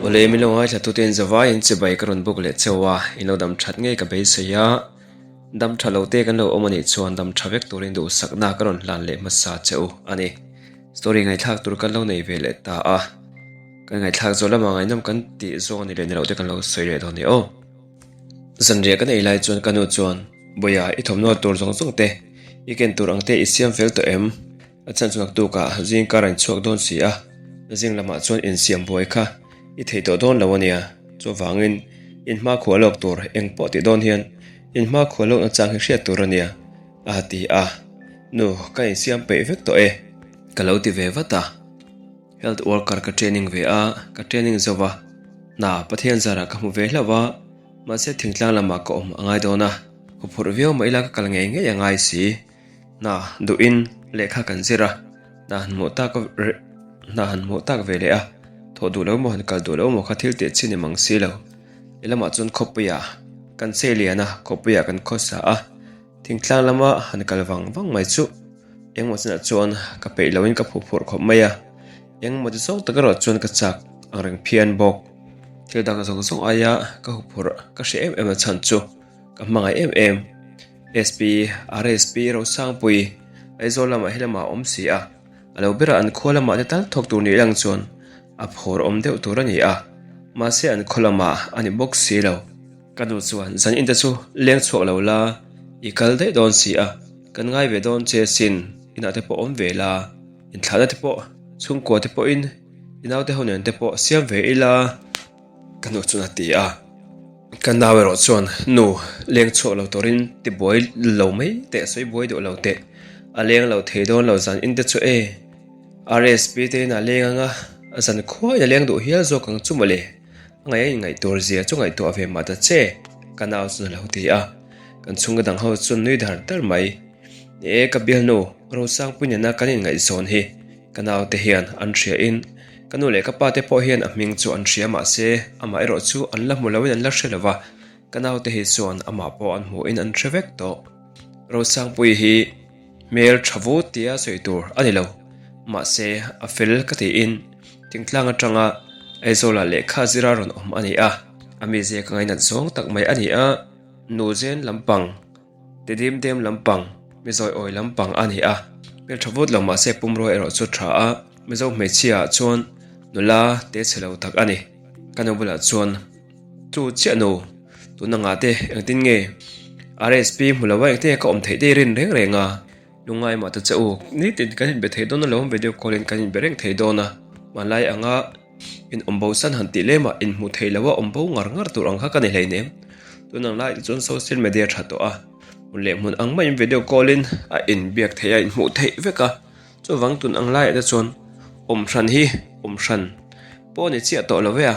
Awle min lo ngaithla tute in zavai in chibai ka rawn buk leh cheu a, in lo dam that ngei ka beisei a, dam tha lo te kan lo awm anih chuan dam tha vek turin duhsakna ka rawn hlan leh hmasa cheu a ni. Story ngaihthlak tur kan lo nei ve leh ta a, kan ngaihthlak zawh lamah ngaihnawm kan tih zawng a ni leh ni loh te kan lo sawi leh dawn a ni aw. Zanriah kan ei lai chuan ka nu chuan, Bawiha i thawmhnaw tur zawng zawng te, i ken tur ang te i siam fel tawh em? A chhan chu naktukah zing kar a inchhuak dawn si a, zing lamah chuan insiam buai kha i thei tawh dawn lo a nia. Chuvangin in hma khuah lawk tur eng pawh tih dawn hian in hma khuah lawkna chang hi hriat tur a nia, a ti a. Nu, ka insiam peih vek tawh e, ka lo ti ve vat a. Health worker ka training ve a, ka training zo va, hna Pathian zarah ka hmu ve hlauh va, mahse thingtlang lamah ka awm a ngai dawn a, huphurh viau mah ila ka kal ngei ngei a ngai si. Hna duhin lehkha kan zir a, hna han hmuh tak hna han hmuh tak ve leh a, thawh duh lo maw han kal duh lo maw kha thil teh chin ni mang si lo. I lamah chuan khawpuiah kan chei lian a, khawpuiah kan khawsa a, thingtlang lama han kal vang vang mai chu engmaw chinah chuan ka peih loin ka phuh phurh khawp mai a, engmaw ti zawng tak erawh chuan ka chak ang reng phian bawk. Thil dang zawng zawng aia ka huphurh ka hre em em a chhan chu ka hmangaih em em. SP, RSP, Rosangpui, Aizawl lamah he lamah a awm si a, a lo berah an khua lamah te tal thawk tur nih lang chuan a phawr awm deuh tur a ni a, mahse an khaw lamah a ni bawk si lo. Ka nu chuan zan inte chu leng chhuak lo la, i kal daih dawn si a, kan ngai ve dawn che sin, inah te pawh awm ve la, inthlahna te pawh, chhungkua te pawhin i naute ho nen te pawh siam ve ila, Ka nu chuan a ti a, ka nau erawh chuan nu leng chhuak lo turin ti buai lo mai teh sawi buai duh lo teh, a leng lo thei dawn lo zan in te chu e RSP te in a leng anga a zan khuain a leng duh hial zawk ang chu mawle, a ngaih a inngaih tur zia chu ngaihtuah ve mah ta che ka nau chuan a lo ti a, kan chhungkaw dang ho chuan nui dar dar mai, ni e ka bialnu Rosangpui nena kan inngaihzawn hi Ka naute hian an hria in ka nu leh ka pa te pawh hian a hming chu an hria mahse amah erawh chu an la hmu lo in an la hre lo va, ka naute hi chuan amah pawh an hmuh in an hre vek tawh. Rosangpuii hi hmel tha vut tia sawi tur a ni lo mahse a fel ka tiin thingtlang atanga Aizawla lehkha zira rawn awm a ni a, a mizia ka ngainat zawng tak mai a ni a, nu zen lampang Ti dim dem lampang, mizawi awi lampang a ni a, hmeltha vut lo mahse pumrua erawh chu tha a, Mizo hmeichhia ah chuan nula te chhe lo tak a ni. Ka nu bulah chuan, Chu chiah nu, tuna ngah te engtin nge RSP hmu lo a engtin nge ka awm theih daih rin reng reng a, lungngai mah ta che u, nitin kan inbe thei dawn alawm video call in kan inbe reng thei dawn a, hmanlai anga In awm bo san han tih lemah in hmuh theih loh a awm bo ngar ngar tur ang kha ka ni hleinem. Tun ang laiah chuan social media tha tawh a, hmun leh hmun ang maiin video call in a in biak theih a, in hmuh theih vek a. Chuvang tun ang laiah te chuan awm hran hi awm hran pawh a ni chiah tawh lo ve a,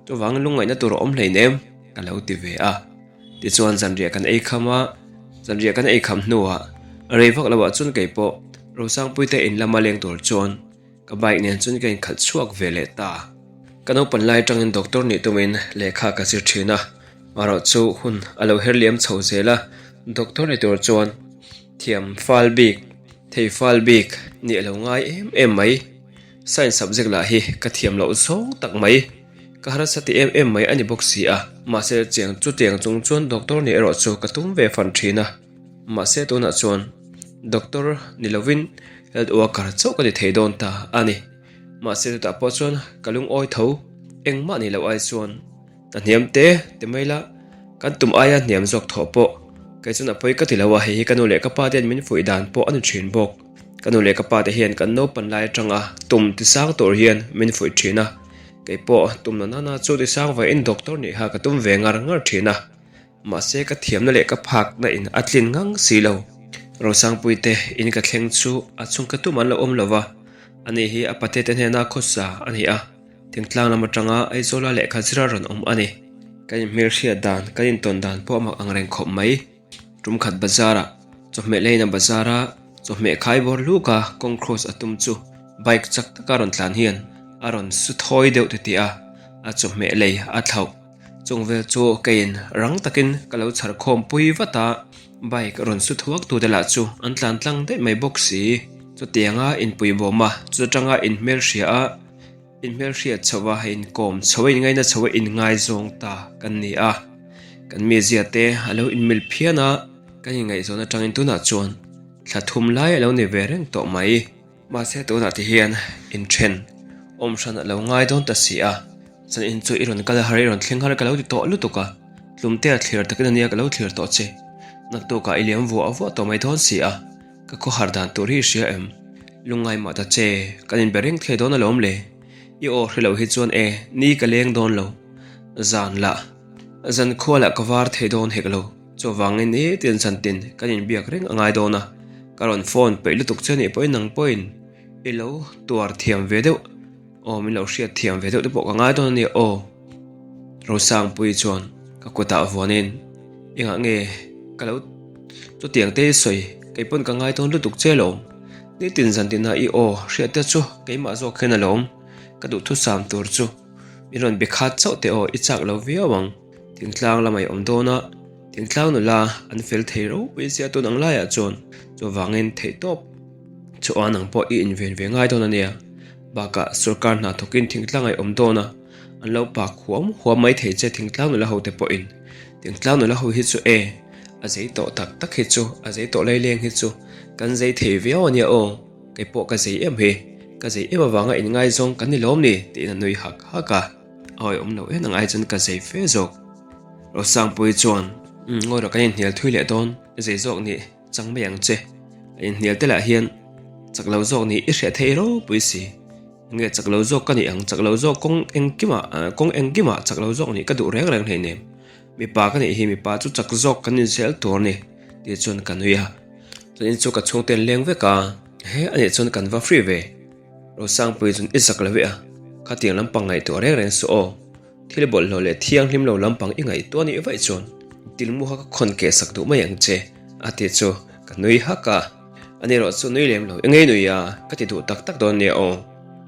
chuvang lungngaihna tur a awm hleinem ka lo ti ve a. Tichuan zanriah kan ei kham a, zanriah kan ei kham hnuah rei vak loah chuan keipawh Rosangpuite in lama leng tur chuan Ka bike nen chuan ka inkhalh chhuak ve leh ta. Ka naupan lai atangin doctor nih tumin lehkha ka zir thin a, marawh chu hun a lo her liam chho zel a, doctor ni tur chuan thiam fal bik, thei fal bik nih a lo ngai em em mai. Science subject lah hi ka thiam loh zawng tak mai, ka harsa ti em em mai a ni bawk si a, mahse chiang chutiang chung chuan doctor nih erawh chu ka tum ve fan thin a. Mahse tunah chuan doctor ni lovin health worker chauh ka ni thei dawn ta a ni. Mahse chutah pawh chuan ka lungawi tho engmah ni loh ai chuan hna hniam te ti mai la kan tum aia hniam zawk thawh pawh kei chuan a pawi ka ti lo a, hei hi ka nu leh ka pa te hian min fuih dan pawh a ni thin bawk. Ka nu leh ka pa te hian kan naupan lai atanga tum ti sang tur hian min fuih thin a, kei pawh tum na nana chu ti sang vawiin doctor nih kha ka tum ve ngar ngar thin a. Mahse ka thiamna leh ka phakna in a tlin ngang si lo. Rosangpui te in ka thleng chu a chhung ka tum an lo awm lo va, ani hi a pate te hnena khawsa a ni a, thingtlang lam atanga Aizawla lehkha zira rawn awm a ni. Kan inhmelhriat dan, kan intawn dan pawh a mak ang reng khawp mai. Tum khat bazarah, chawhmeh leina bazara chawhmeh khai bawr luka kawng cross a tum chu bike chak taka rawn tlan hian a rawn su thawi deuh titih a, a chawhmeh lei a thlauh. Chung vel chu keiin rang takin ka lo chhar khawm pui vat a, bike rawn su thuak tute lah chu an tlan tlang daih mai bawk si. Chutianga inpui bawm a, chu atanga inhmelhria a. Inhmelhriat chho a, inkawm chho a, inngaina chho a, inngaizawng ta kan ni a. Kan mizia te a lo inmil phian a, kan inngaihzawn atangin tunah chuan thla thum lai a lo ni ve reng tawh mai. Mahse tunah te hian inthen awm hran a lo ngai dawn ta si a, zan in chu i rawn kal har i rawn thleng har ka lo ti tawh lutuk a, tlumtea thlir takin ania ka lo thlir tawh che. Naktukah i liam vuah vuah tawh mai dawn si a. Ka khawhar dan tur hi i hria em? Lungngai mah ta che, kan inbe reng thei dawn alawm le. I aw hre lo hi chuan e, ni ka leng dawn lo. Zan lah, zan khua lah ka var thei dawn hek lo. Chuvangin ni tin zan tin kan inbiak reng a ngai dawn a. Ka rawn phone peih lutuk che nih pawhin nang pawhin i lo tuar thiam ve deuh. Aw min lo hriat thiam ve deuh te pawh ka ngai dawn a nia aw. Rosangpuii chuan ka kutah vuanin engah nge ka lo chutiang te i sawi kei pawn ka ngai dawn lutuk che alawm. Nitin zan tina i aw hriat te chu keimah zawk hian alawm ka duhthusam tur chu min rawn be khat chauh teh aw i chak lo viau ang. Thingtlang lamah i awm dawn a, thingtlang nula an fel thei ropui sia tun ang laiah chuan chuvangin theihtawp chuan ang pawh i inven ve ngai dawn a nia. Bakah sorkar hna thawkin thingtlang a awm dawn a, an lo pak huam huam mai thei che thingtlang nula ho te pawhin. Thingtlang nula ho hi chu e, a zei tawh tak tak hi chu, a zei tawh laileng hi chu kan zei thei viau a nia aw, kei pawh ka zei em hi, ka zei em avanga inngaizawng kan ni lawm ni tiin a nui hak hak a, a awih awm loh en ang ai chuan ka zei fe zawk. Rosangpuii chuan, Umm ngawi rawh kan inhnial thui leh dawn, zei zawk nih. Chang mai ang che. A inhnial te lah hian chak lo zawk nih i hriat theih ropui si. Nge chak lo zawk ka nih ang, chak lo zawk kawng engkimah, kawng engkimah chak lo zawk nih ka duh reng reng hleinem. Mipa ka nih hi mipa chu chak zawk kan inzel tur a ni tih chuan ka nui a. Chuan in chu ka chhungte an leng vek a, he a nih chuan kan va free ve. Rosangpuii chuan i zak lo e a, khatiang lampang ngaihtuah reng reng suh aw. Thil bawlhhlawh leh thianghlim lo lampang i ngaihtuah nih vaih chuan tilmu kha ka khawn keh sak duh mai ang che, a ti chu ka nui hak a. Ani erawh chu nui lem lo, engei nui a, ka ti duh tak tak dawn nia aw.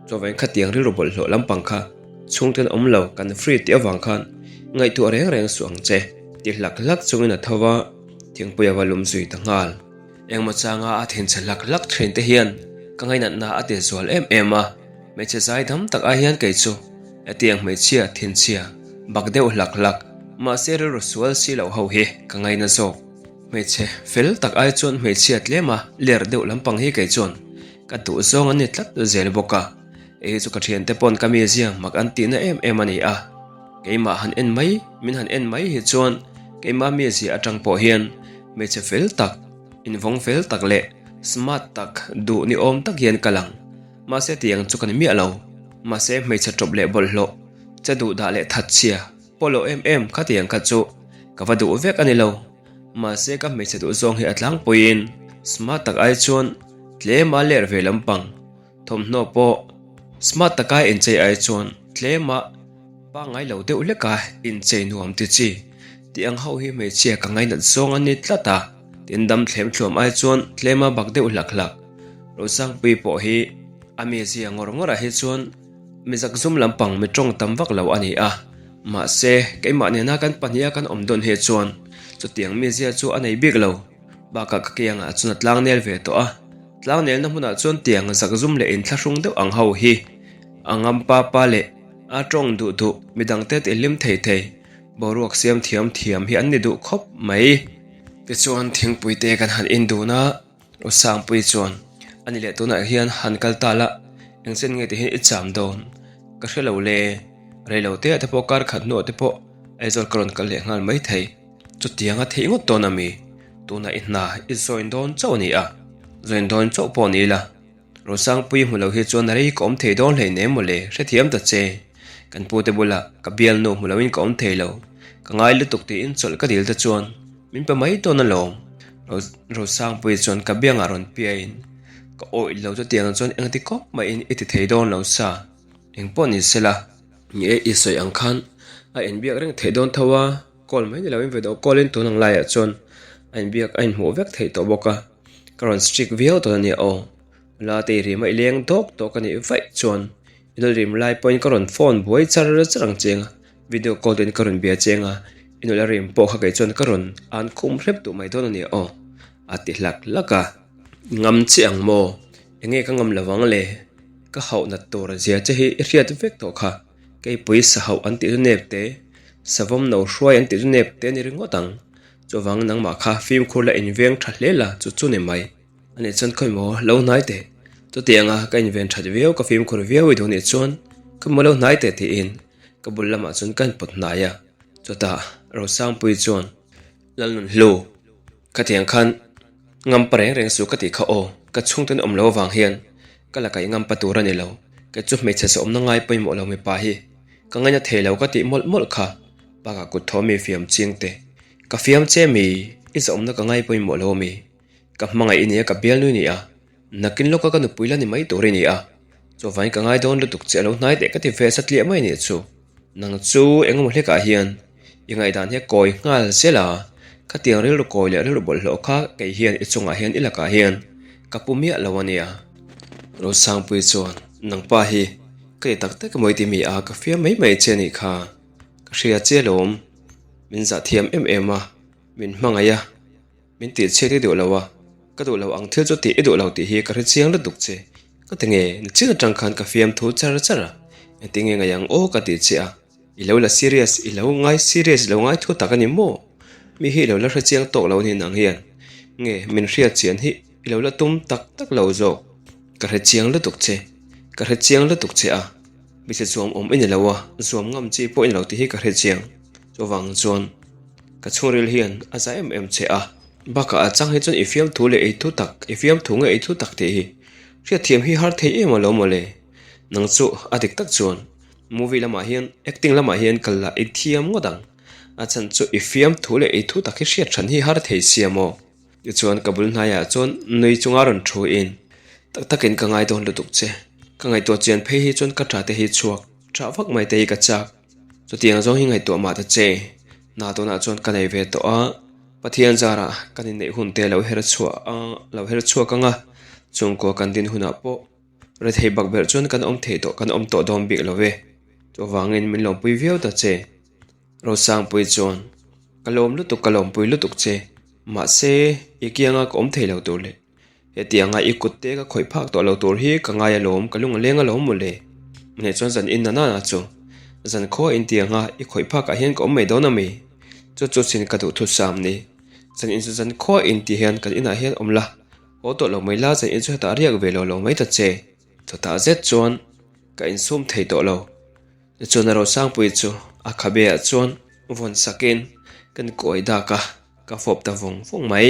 Chuavain khatiang rilru bawlhhlawh lampang kha chhungten awm lo kan free tih avang khan ngaihtuah reng reng suh ang che, ti hlak hlak chungin a tho va, thingpui a va lum zui ta nghal. Engmaw changa a thinchhe hlak hlak thin te hian ka ngainatna a ti zual em em a, hmeichhe zai dam tak ai hian kei chu hetiang hmeichhia thinchhia bak deuh hlak hlak mahse rilru sual si loh ho hi ka ngaina zawk. Hmeichhe fel tak ai chuan hmeichhia tlema ler deuh lampang hi kei chuan ka duh zawng an ni tlat zel bawk a, hei hi chu ka thiante pawn ka mizia mak an tihna em em a ni a, keimah han en mai min han en mai hi chuan keimah mizia atang pawh hian Hmeichhe fel tak, invawng fel tak leh smart tak duh ni awm tak hian ka lang. Mahse tiang chu ka ni miah lo. Mahse hmeichhe tawp leh bawlhhlawh, che duh dah leh that chhia, pawlawh em em kha tiang kha chu ka va duh vek a ni lo. Mahse ka hmeichhe duh zawng hi a tlangpuiin smart tak ai chuan tlema ler ve lampang Thawmhnaw pawh smart taka inchei ai chuan tlema pangngai lo deuh hleka inchei nuam ti chi tih ang ho hi hmeichhia ka ngainat zawng a ni tlat a, tin dam thlem thluam ai chuan tlema bak deuh hlak hlak. Rosangpui pawh hi a mizia ngawr ngawrah hi chuan mi zakzum lampang mi tawng tam vak lo a ni a, mahse keimah nena kan pahniha kan awm dawn hi chuan chutiang mizia chu a nei bik lo. Bakah ka kiangah chuan a tlangnel ve tawh a, tlangnelna hmunah chuan tiang zakzum leh inthlahrung deuh ang ho hi a ngam pa pa leh a tawng duh duh midangte tih hlim thei thei boruak siam thiam thiam hi an ni duh khawp mai. Tichuan thingpui te kan han in dun a, Usangpui chuan a ni leh tunah hian han kal ta la, engchen nge tihian i cham dawn ka hre lo le, reilo te ah te pawh kar khat hnuah te pawh Aizawl ka rawn kal leh nghal mai thei. Chutiang a theih ngawt dawn a mi? Tunah i hna i join dawn chauh a ni a, join dawn chauh pawh ni ila. Rosangpui hmu lo hi chuan rei ka awm thei dawn hleinem mawle, hrethiam ta che. Kan pute bulah ka bialnu hmu loin ka awm thei lo, ka ngai lutuk tiin chawlh ka dil te chuan min pe mai dawn alawm. Rosangpui chuan ka biangah rawn piain ka awih lo chutiang chuan engti kawp mahin i ti thei dawn lo sa, engpawh ni sela. Ni e, i sawi ang khan a inbiak reng theih dawn tho a. Call mai ni loin video call in tun ang laiah chuan a inbiak a inhmuh vek theih tawh bawk a, ka rawn strict viau tawh a nia aw. La te i rim a i leng dawk dawk a nih vaih chuan i nula rim lai pawhin ka rawn phone buai char char ang cheng a, video call ten ka rawn bia cheng a, i nula rim pawh kha kei chuan ka rawn an khum hrep duh mai dawn a nia aw a ti hlak hlak a. Ngam chiah ang maw? Enge ka ngam lovang le? Ka hauh nat tur zia che hi i hriat vek tawh kha. Keipui sa hauh an tih chu nep te, savawm no hruai an tih chu nep te a ni ringawt ang. Chuvang nangmah kha fimkhur la inveng tha hle la chu chu ni mai. A nih chuan khawi maw lo hnai teh. Chutianga ka inven that viau ka fimkhur viau i duh nih chuan khawi maw lo hnai teh tiin ka bul lamah chuan ka inpawt hnai a. Chutah Rosangpuii chuan Lalnunhlu khatiang khan ngampa reng reng suh ka tih kha aw, ka chhungten awm lo avang hian ka la kaih ngampa tur a ni lo. Kei chu hmeichhe sawmna ngai pawimawh lo mipa hi ka ngaina thei lo ka tih mawlh mawlh kha bakah kut thaw mi fiam ching teh. Ka fiam che mi i zawmna ka ngai pawimawh lo mi. Ka hmangaih i nia ka bialnu i ni a, nakin lawka ka nupui la ni mai tur i ni a, chuvangin ka ngai dawn lutuk che a lo hnai teh ka ti ve satliah mai nih chu. Nang chu engemaw hlekah hian i ngaihdan hi a kawi nghal zel a, khatiang rilru kawi leh rilru bawlhhlawh kha kei hian i chungah hian i lakah hian ka pu miah lo a nia. Rosangpui chuan nangpa hi ka ti tak tak emaw i ti mi a, ka fiam mai mai che a nih kha, ka hria che alawm, min zah thiam em em a, min hmangaih a. Min tih chhiat i duh lo a, ka duh lo ang thil chu tih i duh lo tih hi ka hre chiang lutuk che. Ka ti nge, nichin atang khan ka fiam thu char char a, engtin nge ngaih ang aw ka tih che a, i lo la serious, i lo ngai serious, i lo ngai thu tak a ni maw? Mi hi i lo la hre chiang tawk lo niin ang hian nge min hriat chian hi i lo la tum tak tak lo zawk. Ka hre chiang lutuk che, ka hre chiang lutuk che a, hmeichhe zuam awm i ni lo a, zuam ngam chi pawh i ni lo tih hi ka hre chiang. Chuvang chuan. Ka chhungril hian a za em em che a, bakah a chang hi chuan i fiamthu leh ei thu tak, i fiamthu nge ei thu tak tih hi hriatthiam hi har thei em alo mawle. Nang chu a dik tak chuan movie lamah hian acting lamah hian kal lah i thiam ngawt ang, a chhan chu i fiamthu leh ei thu tak hi hriat hran hi har thei sia maw? Tichuan ka bul hnaiah chuan nui chunga rawn thu in tak takin ka ngai dawn lutuk che, ka ngaihtuah chian phei hi chuan ka tha te hi chhuak tha vak mai te hi ka chak. Chutiang zawng hi ngaihtuah mah ta che, hna tunah chuan ka nei ve tawh a, Pathian zarah kan inneih hun te lo her chhuah a, lo her chhuak ang a, chhungkua kan din hunah pawh rethei bak ber chuan kan awm thei tawh kan awm tawh dawn bik lo ve. Chuvangin min lawmpui viau ta che. Rosangpui chuan, Ka lawm lutuk ka lawmpui lutuk che, mahse i kianga ka awm thei lo tur leh Hetianga i kut te ka khawih phak tawh lo tur hi ka ngai alawm, ka lung a leng alawm mawle. Hmeh chuan zan in nana chu zan khaw in tianga i khawih phakah hian ka awm mai dawn ami? Chu chu chin ka duh thut sam ni. Zan in chu zan khaw in ti hian kan inah hian awm la, haw tawh lo mai la zan in chu hetah riak ve lo lo mai ta che. Chutah zet chuan ka insum thei tawh lo. Tichuan a Rosangpui chu a khabe ah chuan vawn sakin kan kawi dak a, ka fawp ta vawng vawng mai.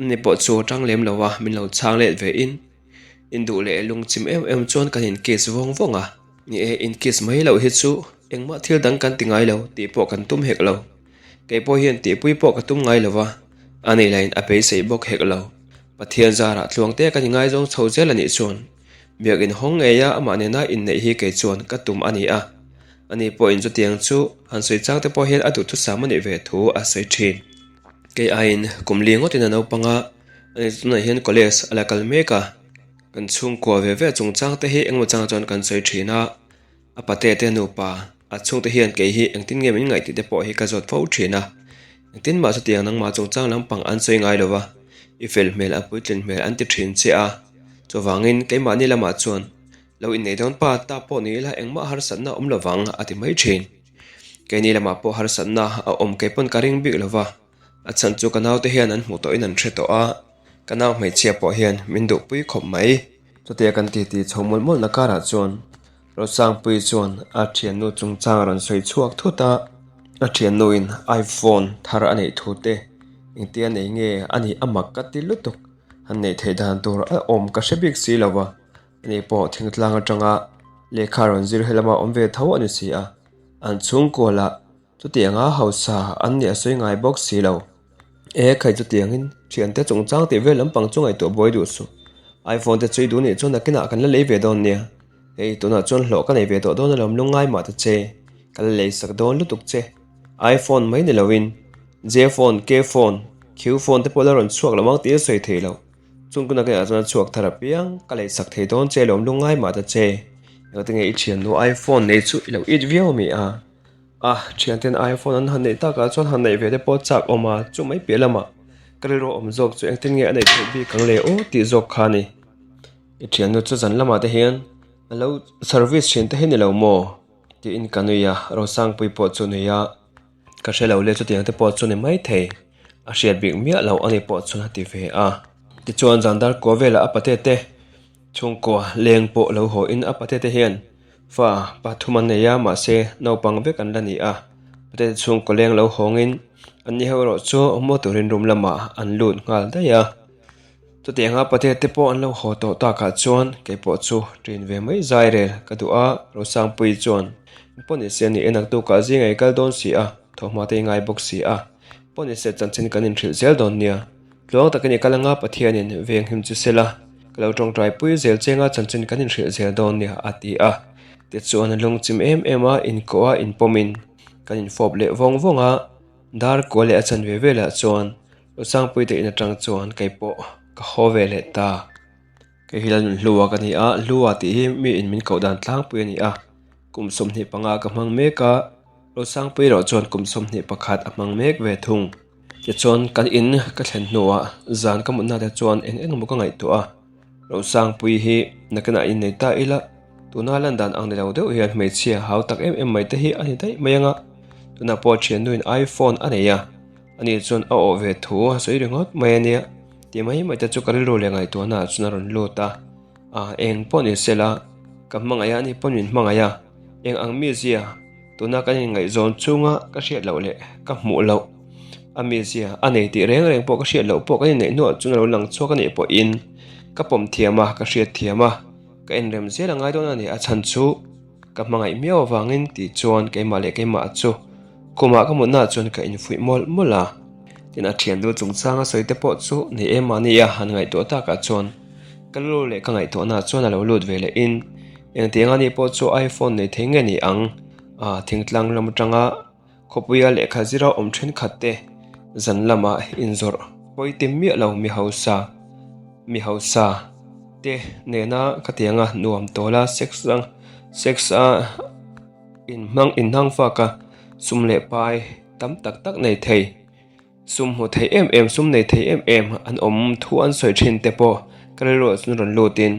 Ni pawh chu a tang lem lo a, min lo chhang let ve in induh leh lungchim em em chuan kan in kiss vawng vawng a. Ni e, in kiss mai loh hi chu engmah thil dang kan ti ngai lo tih pawh kan tum hek lo. Kei pawh hian tihpui pawh ka tum ngai lo va, a nei lahin a beisei bawk hek lo. Pathian zarah tluang te kan ingaizawng chho zel a nih chuan Biakin hawng ngei a amah nena inneih hi kei chuan ka tum a ni a. Ani pawhin chutiang chu han sawi chang te pawh hian a duhthusam a nih ve thu a sawi thin. Kei aiin kum li ngawtin a naupang a, ani chu tunah hian college a la kal mek a. Kan chhungkua ve ve chungchang te hi engemaw chang chuan kan sawi thin a, a pate te nupa a chhungte hian kei hi engtin nge min ngaih tih te pawh hi ka zawt fo thin a. Engtin mah chutiang nangmah chungchang lampang an sawi ngai lo va, i fel hmel a puitlin hmel an ti thin che a, chuvangin keimahni lamah chuan Lo inneih dawn pa ta pawh ni ila engmah harsatna a awm lovang a ti mai thin. Keini lamah pawh harsatna a awm kei pawn ka ring bik lova, a chhan chu ka naute hian an hmuh tawhin an hre tawh a, ka nau hmeichhia pawh hian min duhpui khawp mai. Chutia kan titi chho mawlh mawlhna karah chuan Rosangpuii chuan a thiannu chungchang a rawn sawi chhuak thut a, a thiannuin iPhone thar a neih thu te engtia nei nge a nih a mak ka ti lutuk, han neih theih dan tur a awm ka hre bik si lova. Ani pawh thingtlang atanga lehkha rawn zir he lama awm ve tho a ni si a, an chhungkua lah chutianga hausa an nih a sawi ngai bawk si lo. E khai chutiangin thiante chungchang tih vel lampang chu ngaihtuah buai duh suh. iPhone te chu i duh nih chuan nakinah kan la lei ve dawn nia. Hei tunah chuan hlawh ka nei ve tawh dawn alawm lungngai mah ta che, ka la lei sak dawn lutuk che. iPhone mai ni loin J phone, K phone, Q phone te pawh la rawn chhuak lo ang tih a sawi thei lo. Chung kun a chuan a chhuak thar apiang, ka lei sak thei dawn che lawm lungngai mah ta che. Engati nge i thiannu iPhone nei chu i lo it viau ami a? A, thianten iPhone an han neih takah chuan han neih ve te pawh chak awm a, chu mai piah lamah ka rilru awm zawk chu engtin nge a neih theih bik ang le aw tih zawk kha a ni. I thiannu chu zan lamah te hian a lo service thin te hi ni lo maw? tiin ka nui a, Rosangpui pawh chu nui a, ka hre lo le chutiang te pawh chu ni maithei, a hriat bik miah loh ani pawh chuan a ti ve a. Tichuan zan dar kua velah a pate te chhungkua leng pawh lo haw in a pate te hian fa pathum an nei a mahse naupang vek an la ni a, pate te chhungkua leng lo hawngin an ni ho erawh chu motor in room lamah an lut nghal daih a. Chutianga Patea te pawh an lo haw tawh takah chuan kei pawh chu ṭin ve mai zai rel ka duh a, Rosangpuii chuan Pawnise a ni e naktukah zingah i kal dawn si a, thawhhma te i ngai bawk si a, Pawnise chanchin kan inhrilh zel dawn nia, tluang takin i kal anga Pathianin venghim chu sela, ka lo ṭawngṭai pui zel chenga chanchin kan inhrilh zel dawn nia a ti a, tichuan a lungchim em em a, inkawh a inpawmin kan infawp leh vawng vawng a, dar kual leh a chanve velah chuan Rosangpui te in atang chuan kei pawh ka haw ve leh ta. Kei hi Lalnun Hlua ka ni a, Hlua tih hi mi in min koh dan tlangpui a ni a. Kum 25 ka hmang mek a, Rosangpui erawh chuan kum 21 a hmang mek ve thung. Tichuan kan in ka thlen hnuah zan ka mutna te chuan eng eng emaw ka ngaihtuah a. Rosangpui hi nakinah innei ta ila, tuna lan dan ang ni lo deuh hian hmeichhia hau tak em em mai te hi a ni daih mai ang a. Tunah pawh thiannuin iPhone a nei a. Ani chuan a awh ve thu a sawi ringawt mai a nia tih mai mai te chu ka rilru leh ngaihtuahna ah chuan a rawn lut a, ah eng pawh ni sela ka hmangaih a ani pawn min hmangaih a, eng ang mizia tuna kan inngaihzawn chunga ka hriat loh leh ka hmuh loh a mizia a nei tih reng reng pawh ka hriat loh pawh kan inneih hnuah chuan a lo lang chhuak a nih pawhin ka pawm thiam a ka hriat thiam a ka inrem zel a ngai dawn a ni a chhan chu. Ka hmangaih miau avangin tih chuan keimah leh keimah chu khumah ka mutnaah chuan ka infuih mawlh mawlh a. Tin a thiannu chungchanga sawi te pawh chu ni em mahni a han ngaihtuah takah chuan ka lu leh ka ngaihtuahnaah chuan a lo lut ve leh in engtiang ani pawh chu iPhone nei thei nge ni ang a thingtlang lam atanga Khawpuia lehkha zira awm thenkhat te zan lamah inzawrh pawi tim miah lo mi hausa mi hausa te nena khatianga nuam tawla sex ang sex a inhmang inhang fak a sum leh pai tam tak tak nei thei. Sum hmu thei em em, sum nei thei em em an awm thu an sawi thin te pawh ka rilruah chuan rawn lutin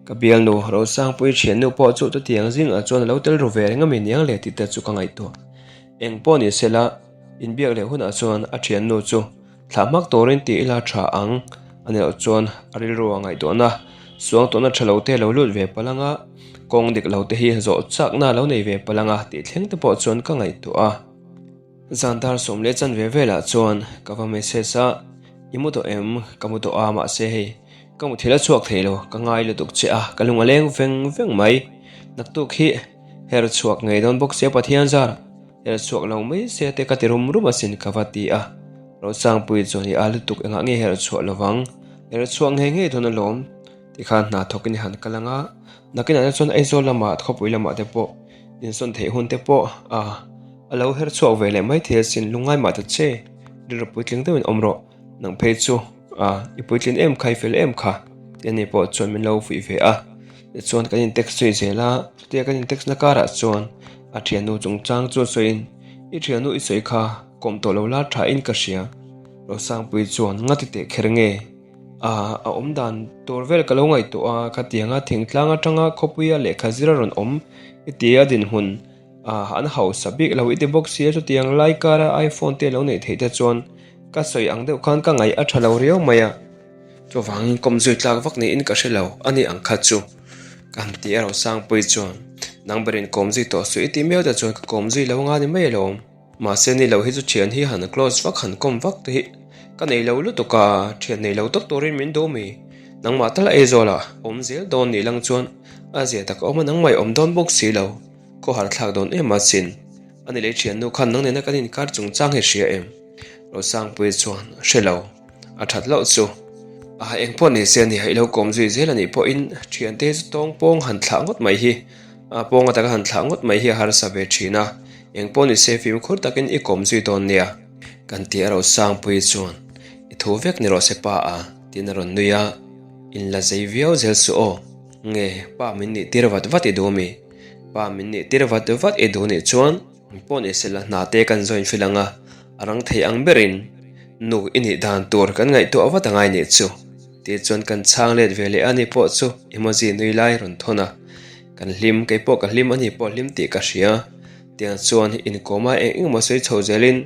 ka bialnu Rosangpui thiannu pawh chu chutiang zingah chuan a lo tel ru ve reng a mi niang le tih te chu ka ngaihtuah. Eng pawh ni sela inbiak leh hunah chuan a thiannu chu thlah hmak turin ti ila tha ang a ni loh chuan a rilruah ngaihtuahna suangtuahna tha lo te lo lut ve palh anga kawng dik lo te hi zawh chakna lo nei ve palh anga tih thleng te pawh chuan ka ngaihtuah a. Zan dar sawm leh chan ve velah chuan ka va message a, I mu tawh em? Ka mu tawh a, mahse hei ka mu thil a chhuak thei lo, ka ngai lutuk che a, ka lung a leng veng veng mai. Naktuk hi her chhuak ngei dawn bawk sia Pathian zar, her chhuak lo mai se te ka ti rum rum asin ka va ti a. Rosangpui chuan i a lutuk engah nge her chhuah lovang, her chhuak ngei ngei dawn alawm. Tikhan hna thawkin i han kal ang a, nakinah te chuan Aizawl lamah khawpui lamah te pawh insawn theih hun te pawh a a lo her chhuak ve leh mai thei asin lungngai mah ta che, rilru puitling deuhin awm rawh, nang phei chu a i puitlin em kha i fel em kha tih ani pawh chuan min lo fuih ve a, tichuan kan in text zui zel a, chutia kan in text na karah chuan a thiannu chungchang chu sawiin i thiannu i sawi kha kawm tawh lo la tha in ka hria, Rosangpuii chuan ngati teh kher nge? A a awm dan tur vel ka lo ngaihtuah a, khatianga thingtlang atanga khawpuia lehkha zir a rawn awm i ti a dinhmun a an hausa bik lo i ti bawk sia chutiang lai kara iPhone te lo neih theih te chuan ka sawi ang deuh khan ka ngaih a tha lo riau mai a, chuvangin kawm zui tlak vak niin ka hre lo a ni ang kha chu ka han ti a Rosangpuii chuan nang berin kawm zui tawh suh i ti miau te chuan ka kawm zui lo nga ni mai alawm. Mahse ni lo hi chu thian hi han close vak han kawm vak te hi ka nei lo lutuk a, thian nei lo tak turin min duh mi. Nangmah tal Aizawl ah awm zel dawn nih lang chuan a zia tak a awm a nangmah i awm dawn bawk si lo, khawhar thlak dawn em a sin. A ni leh thiannu khan nang nena kan inkar chungchang hi hria em? Rosangpuii chuan hre lo, a that loh chu. A engpawh ni se nia i lo kawm zui zel a nih pawhin thiante hi chu tawng pawng han thlah ngawt mai hi. A pawnga taka han thlah ngawt mai hi a harsa ve thin a, eng pawh ni se fimkhur takin i kawm zui dawn nia. Kan ti a Rosangpuii chuan, I thu vek ni rawh se pa a, tiin a rawn nui a, In la zei viau zel suh aw, nge pa min nih tir vat vat i duh mi? Pa min nih tir vat vat i duh nih chuan eng pawh ni se la hna te kan join fil ang a, a rang thei ang berin nu i nih dan tur kan ngaihtuah vat angai nih chu. Tih chuan kan chhang let ve leh a ni pawh chu emoji nui lai rawn thawn a. Kan hlim, kei pawh ka hlim a ni pawh hlim tih ka hria. Tiang chuan inkawma eng engemaw sawi chho zelin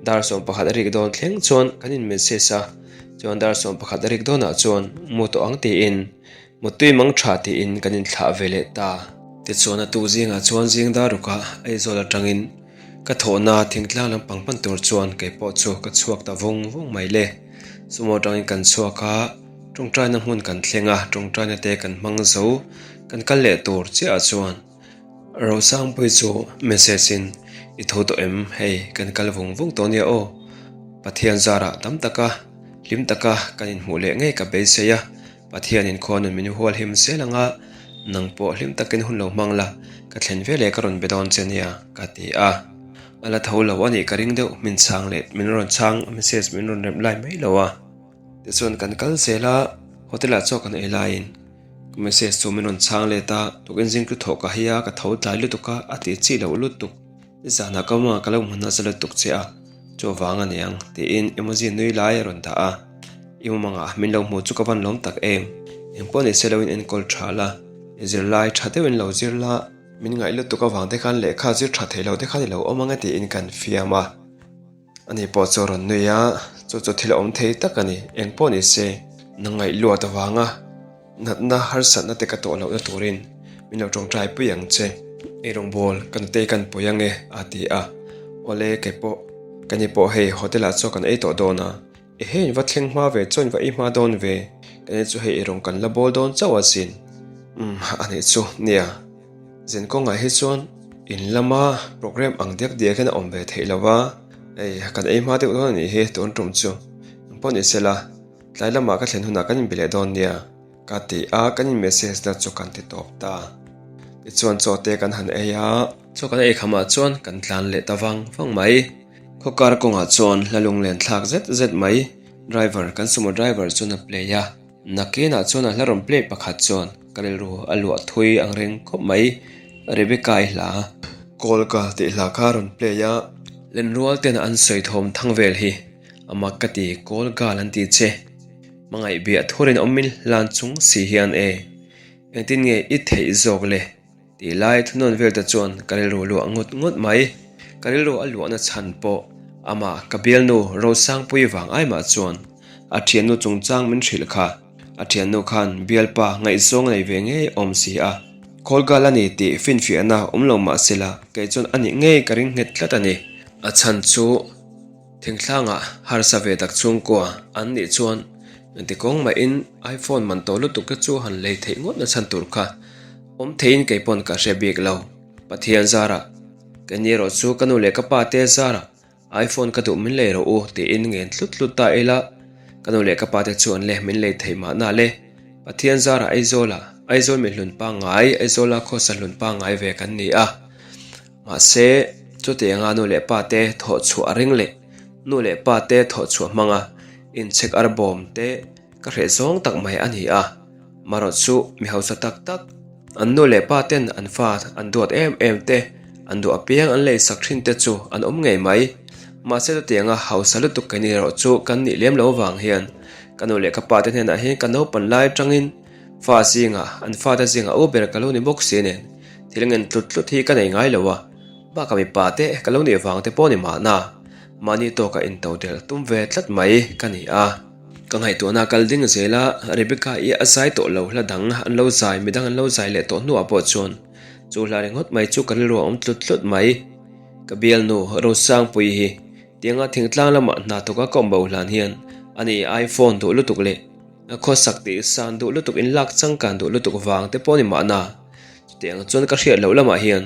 dar 11 a rik dawn thleng chuan kan in message a, chuan dar 11 a rik dawnah chuan mu tawh ang tiin Muttui mang tha tiin kan inthlah ve leh ta. Tichuan a tu zingah chuan zing dar rukah Aizawl atangin ka thawhna thingtlang lampang pan tur chuan kei pawh chu ka chhuak ta vung vung mai le. Sumo atangin kan chhuak a, tawngtaina hmun kan thleng a, tawngtaina te kan hmang zo, kan kal leh tur chiahah chuan Rosangpui chu message in i tho tawh em? Hei kan kal vung vung tawh nia aw. Pathian zarah tam taka hlim taka kan inhmuh leh ngei ka beisei a, Pathianin khuanun min hual him zel anga nang pawh hlim takin hun lo hmang la, ka thlen ve leh ka rawn be dawn che nia ka ti a. A la tho lo a nih ka ring deuh, min chhang leh min rawn chhang message min rawn rem lai mai lo a. Tichuan kan kal zel a, hotel ah chaw kan ei laiin Ka message chu min rawn chhang let a, tukin zing chu thawh ka hei a, ka tho tlai lutuk a, a tih chih loh lutuk. Nizanah ka awm a, ka lo hmu nasa lutuk che a, chu avang a niang, tiin emoji nui lai a rawn dah a. I mumangah min lo hmu chu ka van lawm tak em? Engpawh ni se lo in enkawl tha la, i zirlai tha deuhin lo zir la, min ngaih lutuk avang te khan lehkha zir tha thei lo te khan i lo awm ang e tiin kan fiam a. Ani pawh chu a rawn nui a, chu chu thil awm thei tak a ni. Eng pawh ni se, na ngaih luat avanga natna harsatna te ka tawh lohna turin min lo tawngtai pui ang che. Ei rawngbawl ka nutei kan pawi ang e, a ti a. Awle, kei pawh, ka ni pawh hei hotel ah chaw kan ei tawh dawn a. Ehe, in va thleng hma ve chuan in va ei hma dawn ve. Ka ni chu hei ei rawng kan la bawl dawn chauh asin. Umm, a nih chu, nia. Zin kawngah hi chuan in lama program ang diak diak hian a awm ve theih lo va, hei kan ei hma deuh dawn a nih hi tun tum chu eng pawh ni sela tlai lamah ka thlen hunah kan inbe leh dawn nia ka ti a, kan in message na chu kan ti tawp ta. Tichuan chaw te kan han ei a, chaw kan ei khamah chuan kan tlan leh ta vang vang mai. Khawkar kawngah chuan hla lunglen thlak zet zet mai driver kan sumo driver chuan a play a. Nakinah chuan a hla rawn play pakhat chuan ka rilru a luah thui ang reng khawp mai. Rebecca-i hla Call ka tih hla kha a rawn play a. Lenrual ten an sawi thawm thang vel hi a mak ka ti, Call girl an ti che. Hmangaih biah thurin awm min hlan chung si hian e, engtin nge i theih zawk le? Tih lai thunawn vel te chuan ka rilru luah ngut ngut mai. Ka rilru a luahna chhan pawh amah ka bialnu Rosangpui vang ai mah chuan a thiannu chungchang min hrilh kha. A thiannu khan bialpa ngaihzawng a nei ve ngei awm si a. Khawlgal a ni tih finfiahna awm lo mah sela kei chuan a nih ngei ka ring nghet tlat a ni. A chhan chu thingthlangah harsa ve tak chhungkua an nih chuan engti kawng mahin iPhone man tawh lutuk te chu han lei theih ngawtna chhan tur kha Awm theiin kei pawn ka hre bik lo. Pathian zarah, Keini erawh chu ka nu leh ka pa te zarah iPhone ka duh min lei rawh u tiin ngen tlut tlut ta ila, ka nu leh ka pa te chuan le min lei thei mahna le. Pathian zarah Aizawlah, Aizawl mi hlun pangngai, Aizawla khawsa hlun pangngai ve kan ni a. Mahse, chutianga nu leh pa te thawh chhuah ring leh nu leh pa te thawh chhuah hmanga inchhek arbawm te Ka hreh zawng tak mai a ni a, marawh chu mi hausa tak tak, an nu leh pa ten an fa an duat em em te, an duh apiang an lei sak thin te chu an awm ngei mai. Mahse chutianga hausa lutuk keini erawh chu kan nih lem lo vang hian ka nu leh ka pa te hnenah hian ka naupan lai atangin fa zingah an fate zingah u ber ka lo ni bawk si nen thil ngen tlut tlut hi ka nei ngai lo a, bakah mipa te ka lo nih vang te pawh ni mahna mahni tawka intodelh tum ve tlat mai ka ni a. Ka ngaihtuahna a kal ding zel a, Rebecca i a zai tawh lo hla dang an lo zai, midang an lo zai leh tawh hnuah pawh chuan chu hla ringawt mai chu ka rilru a awm tlut tlut mai. Ka bialnu Rosangpuii hi tianga thingtlang lamah hna thawka ka awm bo hlan hian ani iPhone duh lutuk leh khawsak tih san duh lutuk in lak changkan duh lutuk vang te pawh ni mahna chutiang chuan ka hriat loh lamah hian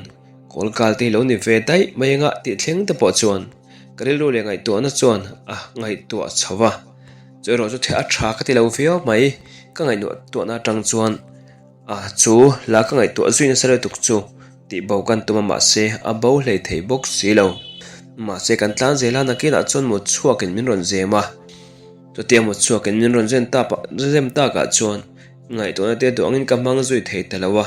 kawl kal te hi lo ni ve daih mai anga tih thleng te pawh chuan Ka rilru leh ngaihtuahna chuan a ngaihtuah chho va, chu erawh chu thil a tha ka ti lo viau mai. Ka ngaihtuahna atang chuan a chu la ka ngaihtuah zui nasa lutuk chu tih bo kan tum a mahse a bo hlei thei bawk si lo. Mahse kan tlan zel a nakinah chuan mut chhuakin min rawn zem a, chutia mut chhuakin min rawn zem takah chuan ngaihtuahna te duh angin ka hmang zui thei ta lo a.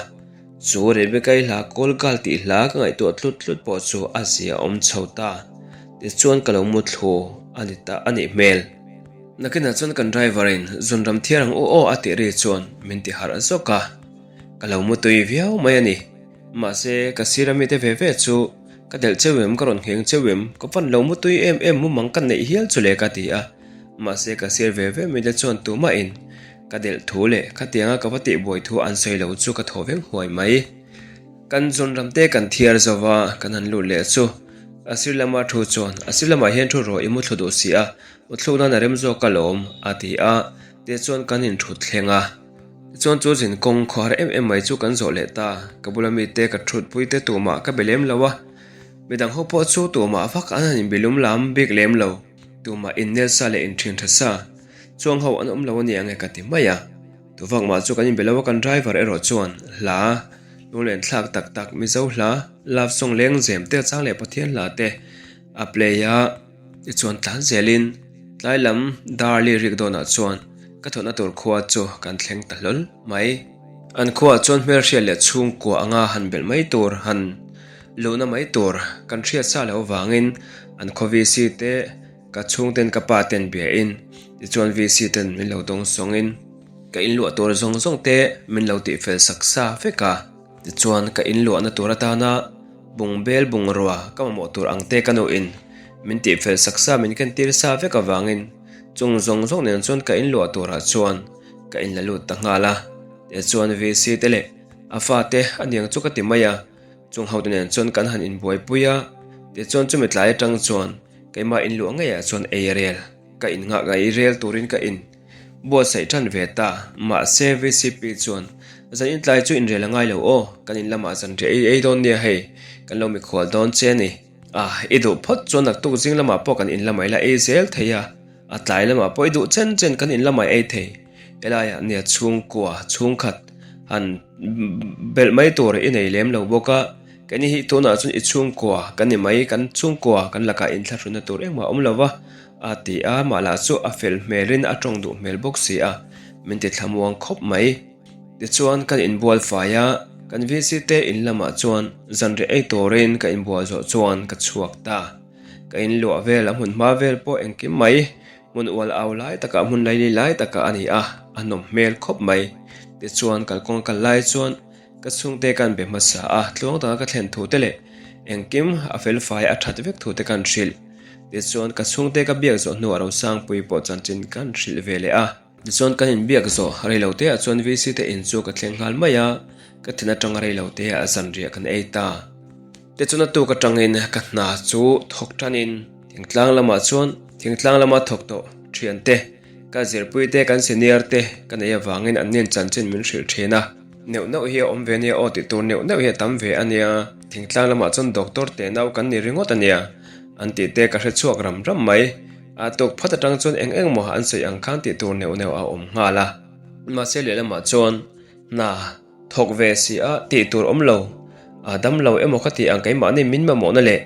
Chu Rebecca-i hla kawl gal tih hla ka ngaihtuah tlut tlut pawh chu a zia awm chho ta. Tichuan ka lo mu thlu a ni ta a nih hmel. Nakinah chuan kan driver in zunram thiar ang u aw a tih ri chuan min ti harh zawk a, ka lo mu tui viau mai a ni. Mahse ka sir ami te ve ve chu ka delh cheu em ka rawn ngheng cheu em ka van lo mu tui em em mumang ka neih hial chu le ka ti a, mahse ka sir ve ve mi te chuan tumah in ka delh thu leh khatianga ka va tihbuai thu an sawi lo chu ka thaw veng huai mai. Kan zunram te kan thiar zo va, kan han lut leh chu. A sir lama thu chuan, A sir lamah hian thu rawh i mu thlu duh si a, mu thluk nan a rem zawk alawm, a ti a, tichuan kan inthut thleng a. Tichuan chu zin kawng khawhar em em mai chu kan zawh leh ta, ka bula mite ka thutpui te tumah ka be lem lo a, midang ho pawh chu tumah vak an han inbi lum lam bik lem lo, tumah innel sa leh inthian tha sa chuang ho an awm lo a ni ang e ka ti mai a. Tuvak mah chu kan inbe lo a, kan driver erawh chuan hla lunglen thlak tak tak Mizo hla, love song leng zem te chang leh Pathian hla te a play a, tichuan tlan zelin tlai lam dar li rik dawnah chuan ka thawhna tur khua chu kan thleng ta hlawl mai. An khuaah chuan hmelhriat leh chhungkua anga han belh mai tur, han luhna mai tur kan hriat sa loh avangin an khaw VC te, Ka chhungten ka pa ten bia in, tichuan VC ten min lo dawng sawng in, ka inluah tur zawng zawng te min lo tih fel sak sa vek a, tichuan ka inluahna tur atana bungbel bungrua ka mamawh tur ang te ka nu in min tih fel sak sa min ken tir sa vek avangin chung zawng zawng nen chuan ka inluah turah chuan ka inla lut ta nghal a, tichuan VC te leh a fate aniang chu ka ti mai a. Chung hote nen chuan kan han inbuaipui a, tichuan chumi tlai atang chuan keimah inluah ngeiah chuan ei rel ka in nghah ka ei rel turin ka in buatsaih tan ve ta. Mahse VCP chuan zan intlai chu inrel a ngai lo aw, kan in lamah zanriah ei ei dawn nia hei, kan lo mikhual dawn che a ni. A, i duh phawt chuan naktuk zing lamah pawh kan in lamah ila ei zel thei a, a tlai lamah pawh i duh chen chen kan in lamah ei thei. Helaiah nia chhungkua chhungkhat han belh mai tur i nei lem lo bawk a, keini hi tunah chuan i chhungkua kan ni mai, kan chhungkua kan lakah inthlahrunna tur engmah a awm lo va, a ti a, mah lah chu a fel hmelin a tawng duh hmel bawk si a, min ti thlamuang khawp mai. Tichuan kan inbual fai a, kan VC te in lamah chuan zanriah ei turin ka inbual zawh chuan ka chhuak ta. Ka inluah vel a hmun hma vel pawh engkim mai Hmun ual au lai takah hmun laili lai takah a ni a, a nawm hmel khawp mai. Tichuan kalkawng kal lai chuan ka chhungte kan be hmasa a, tluang taka ka thlen thu te leh engkim a fel fai a that vek thu te kan hrilh. Tichuan ka chhungte ka biak zawh hnuah Rosangpui pawh chanchin kan hrilh ve leh a. Tichuan kan inbiak zawh reilote ah chuan VC te in chu ka thleng nghal mai a, ka thin atanga reilote ah zanriah kan ei ta. Tichuan a tuk atangin ka hna chu thawk tanin thingtlang lamah chuan thingtlang lama thawk tawh thiante, ka zirpui te, kan senior te ka neih avangin an nen chanchin min hrilh thin a. Neuh neuh hi a awm ve ania aw tih tur neuh neuh hi a tam ve ania, thingtlang lamah chuan doctor te nau kan ni ringawt ania an tih te ka hre chhuak ram ram mai. A tuk phawt atang chuan eng eng maw an sawi ang khan tih tur neuh neuh a awm nghal a. Mahse lehlamah chuan hna thawk ve si a tih tur awm lo, a dam lo emaw ka tih ang keimahni min mamawhna leh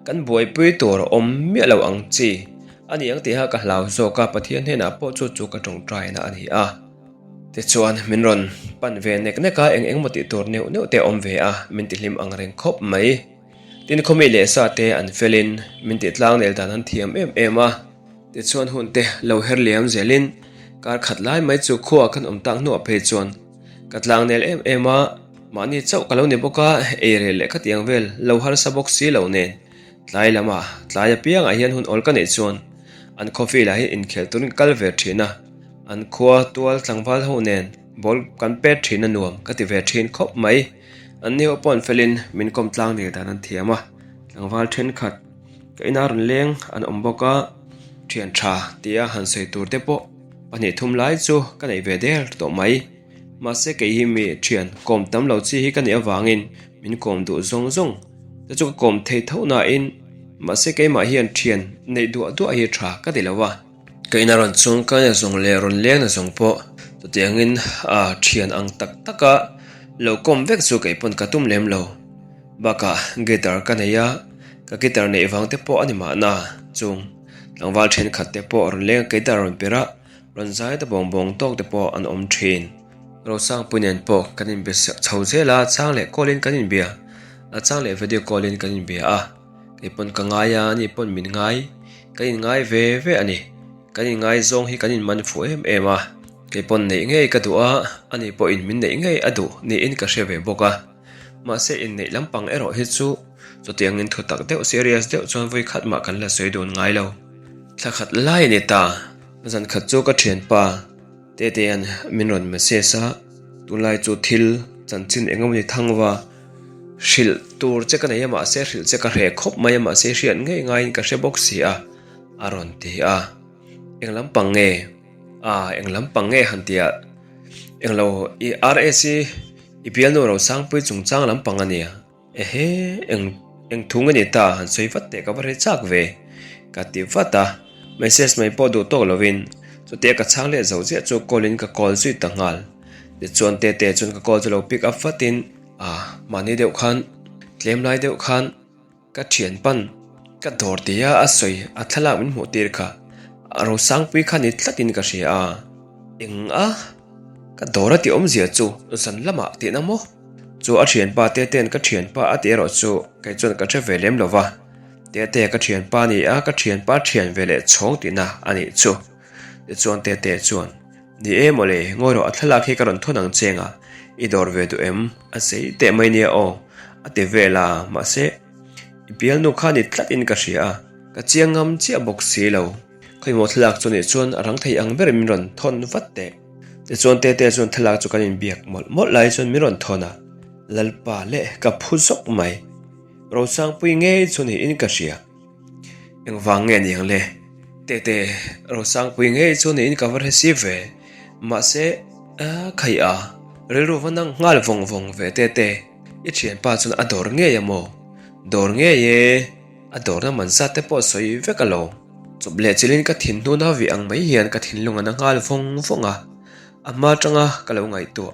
kan buaipui tur awm miah lo ang chi a ni ang tiha ka hlau zawk a, Pathian hnenah pawh chu chu ka tawngtaina a ni a. Tichuan min rawn pan ve nek nek a, eng eng maw tih tur neuh neuh te a awm ve a, min tihlim ang reng khawp mai. Tin khawmi leh sa te an felin min tih tlang nel dan an thiam em em a, tichuan hun te lo her liam zelin kar khat lai mai chu khua kan awm tak hnuah phei chuan ka tlang nel em em a, mahni chauh ka lo ni bawk a, ei rel leh khatiang vel lo harsa bawk si lo nen tlai lama tlai apiangah hian hun awl ka neih chuan an khawfi lah hi inkhel turin ka kal ve thin a, an khua tual tlangval ho nen ball kan pet thin a nuam ka ti ve thin khawp mai. An ni ho pawh an felin min kawm tlang nih dan an thiam a, tlangval thenkhat ka ina rawn leng an awm bawk a, thian tha tia han sawi tur te pawh pahnih thum lai chu ka neih ve der tawh mai. Mahse kei hi mi thian kawm tam lo chi hi ka nih avangin min kawm duh zawng zawng te chu ka kawm thei tho nain mahse keimah hian thian neih duah duah hi tha ka ti lo a. Ka ina rawn chung ka ina zawng leh rawn leng na zawng pawh chutiangin a thian ang tak taka lo kawm vek chu kei pawn ka tum lem lo. Bakah guitar ka nei a, ka guitar neih vang te pawh a ni mahna chung tlangval thenkhat te pawh rawn leng a guitar rawn perh a, rawn zai ta bawng bawng tawk te pawh an awm thin. Rosangpui nen pawh kan inbe chho zel a, chang leh call in kan inbia a, chang leh video call in kan inbia a. Kei pawn ka ngai a, ani pawn min ngai. Ka inngai ve ve a ni. Kan inngaizawng hi kan inman fuh em em a, kei pawn neih ngei ka duh a, ani pawhin min neih ngei a duh niin ka hre ve bawk a. Mahse inneih lampang erawh hi chu chutiangin thu tak deuh serious deuh chuan vawi khat mah kan la sawi dun ngai lo. Thla khat lai a ni ta, zan khat chu ka thianpa Tetea'n min rawn message a, tunlai chu thil chanchin eng emawni thangva hrilh tur che ka nei a mahse hrilh che ka hreh khawp mai a mahse hriat ngei ngaiin ka hre bawk si a a rawn ti a. Eng lampang nge? A, eng lampang nge han ti a, englo i RS i i bialnu Rosangpui chungchang lampang a nia. Ehe, eng eng thu nge ni ta han sawi vat teh ka va hre chak ve ka ti vat a, message mai pawh duh tawk lovin chutia ka chhang leh zo chiah chu call in ka call zui ta nghal. Tichuan Tete chuan ka call chu lo pick up vatin, a, mahni deuh khan tlem lai deuh khan, Ka thianpan ka dawr tia a sawi a thlalak min hmuh tir kha a Rosangpui kha ni tlatin ka hria a, eng a ka dawr a tih awmzia chu zan lamah tihna maw? Chu a thianpa Tetea'n ka thianpa a tih erawh chu kei chuan ka hre ve lem lo va, Tetea ka thianpa a ni a, ka thianpa thian ve leh chhawng tihna a nih chu. Tichuan Tetea chuan, Ni e mawle, ngawi rawh a thlalak hi ka rawn thawn ang cheng a, i dawr ve duh em? A zei teh mai nia aw, a ti vel a, mahse, i bialnu kha ni tlatin ka hria a, ka chiang ngam chiah bawk si lo. Khawimaw thlalak chu nih chuan a rang thei ang berin min rawn thawn vat teh. Tichuan Tetea chuan thlalak chu kan inbiak mawlh mawlh lai chuan min rawn thawn a, Lalpa leh ka phu zawk mai. Rosangpui ngei chu niin ka hria. Engvang nge niang le? Tete, Rosangpui ngei chu niin ka va hre si ve. Mahse, a khaih a, rilru va nang nghal vawng vawng ve Tete. I thianpa chuan a dawr ngei a maw? Dawr ngei e, a dawrna man zat te pawh sawi vek alawm. Chawp leh chilhin ka thinhnuna vih ang mai hian ka thinlung a na nghal vawng vawng a, a hma atanga ka lo ngaihtuah.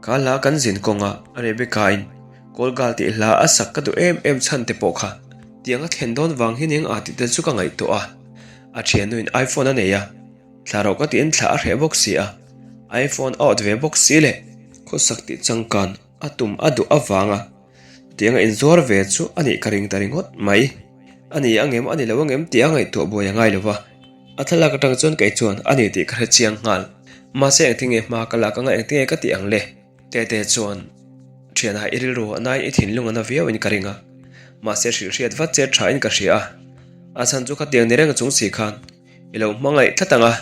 Ka hla kan zin kawnga Rebecca-in Kawl gal tih hla a sak ka duh em em chhan te pawh kha tiang a thlen dawn vang hi ning a tih te chu ka ngaihtuah a. A thiannuin iPhone a nei a, thla rawh ka tiin thla a hreh bawk si a, iPhone a awt ve bawk si le. Khawsak tih changkan a tum a duh avanga tiang a inzuar ve chu a nih ka ring ta ringawt mai. A ni angem a ni lo angem tih a ngaihtuah buai a ngai lo va. A thlalak atang chuan kei chuan a ni tih ka hre chiang nghal. Mahse engtinge hma ka lak anga engtinge ka tih ang le? Tete chuan thianah i rilru a nain i thinlung a na viau in ka ring a. Mahse hrilh hriat vat che tha in ka hria a. A chhan chu khatiang ni reng chung si khan i lo hmangaih tlat ang a,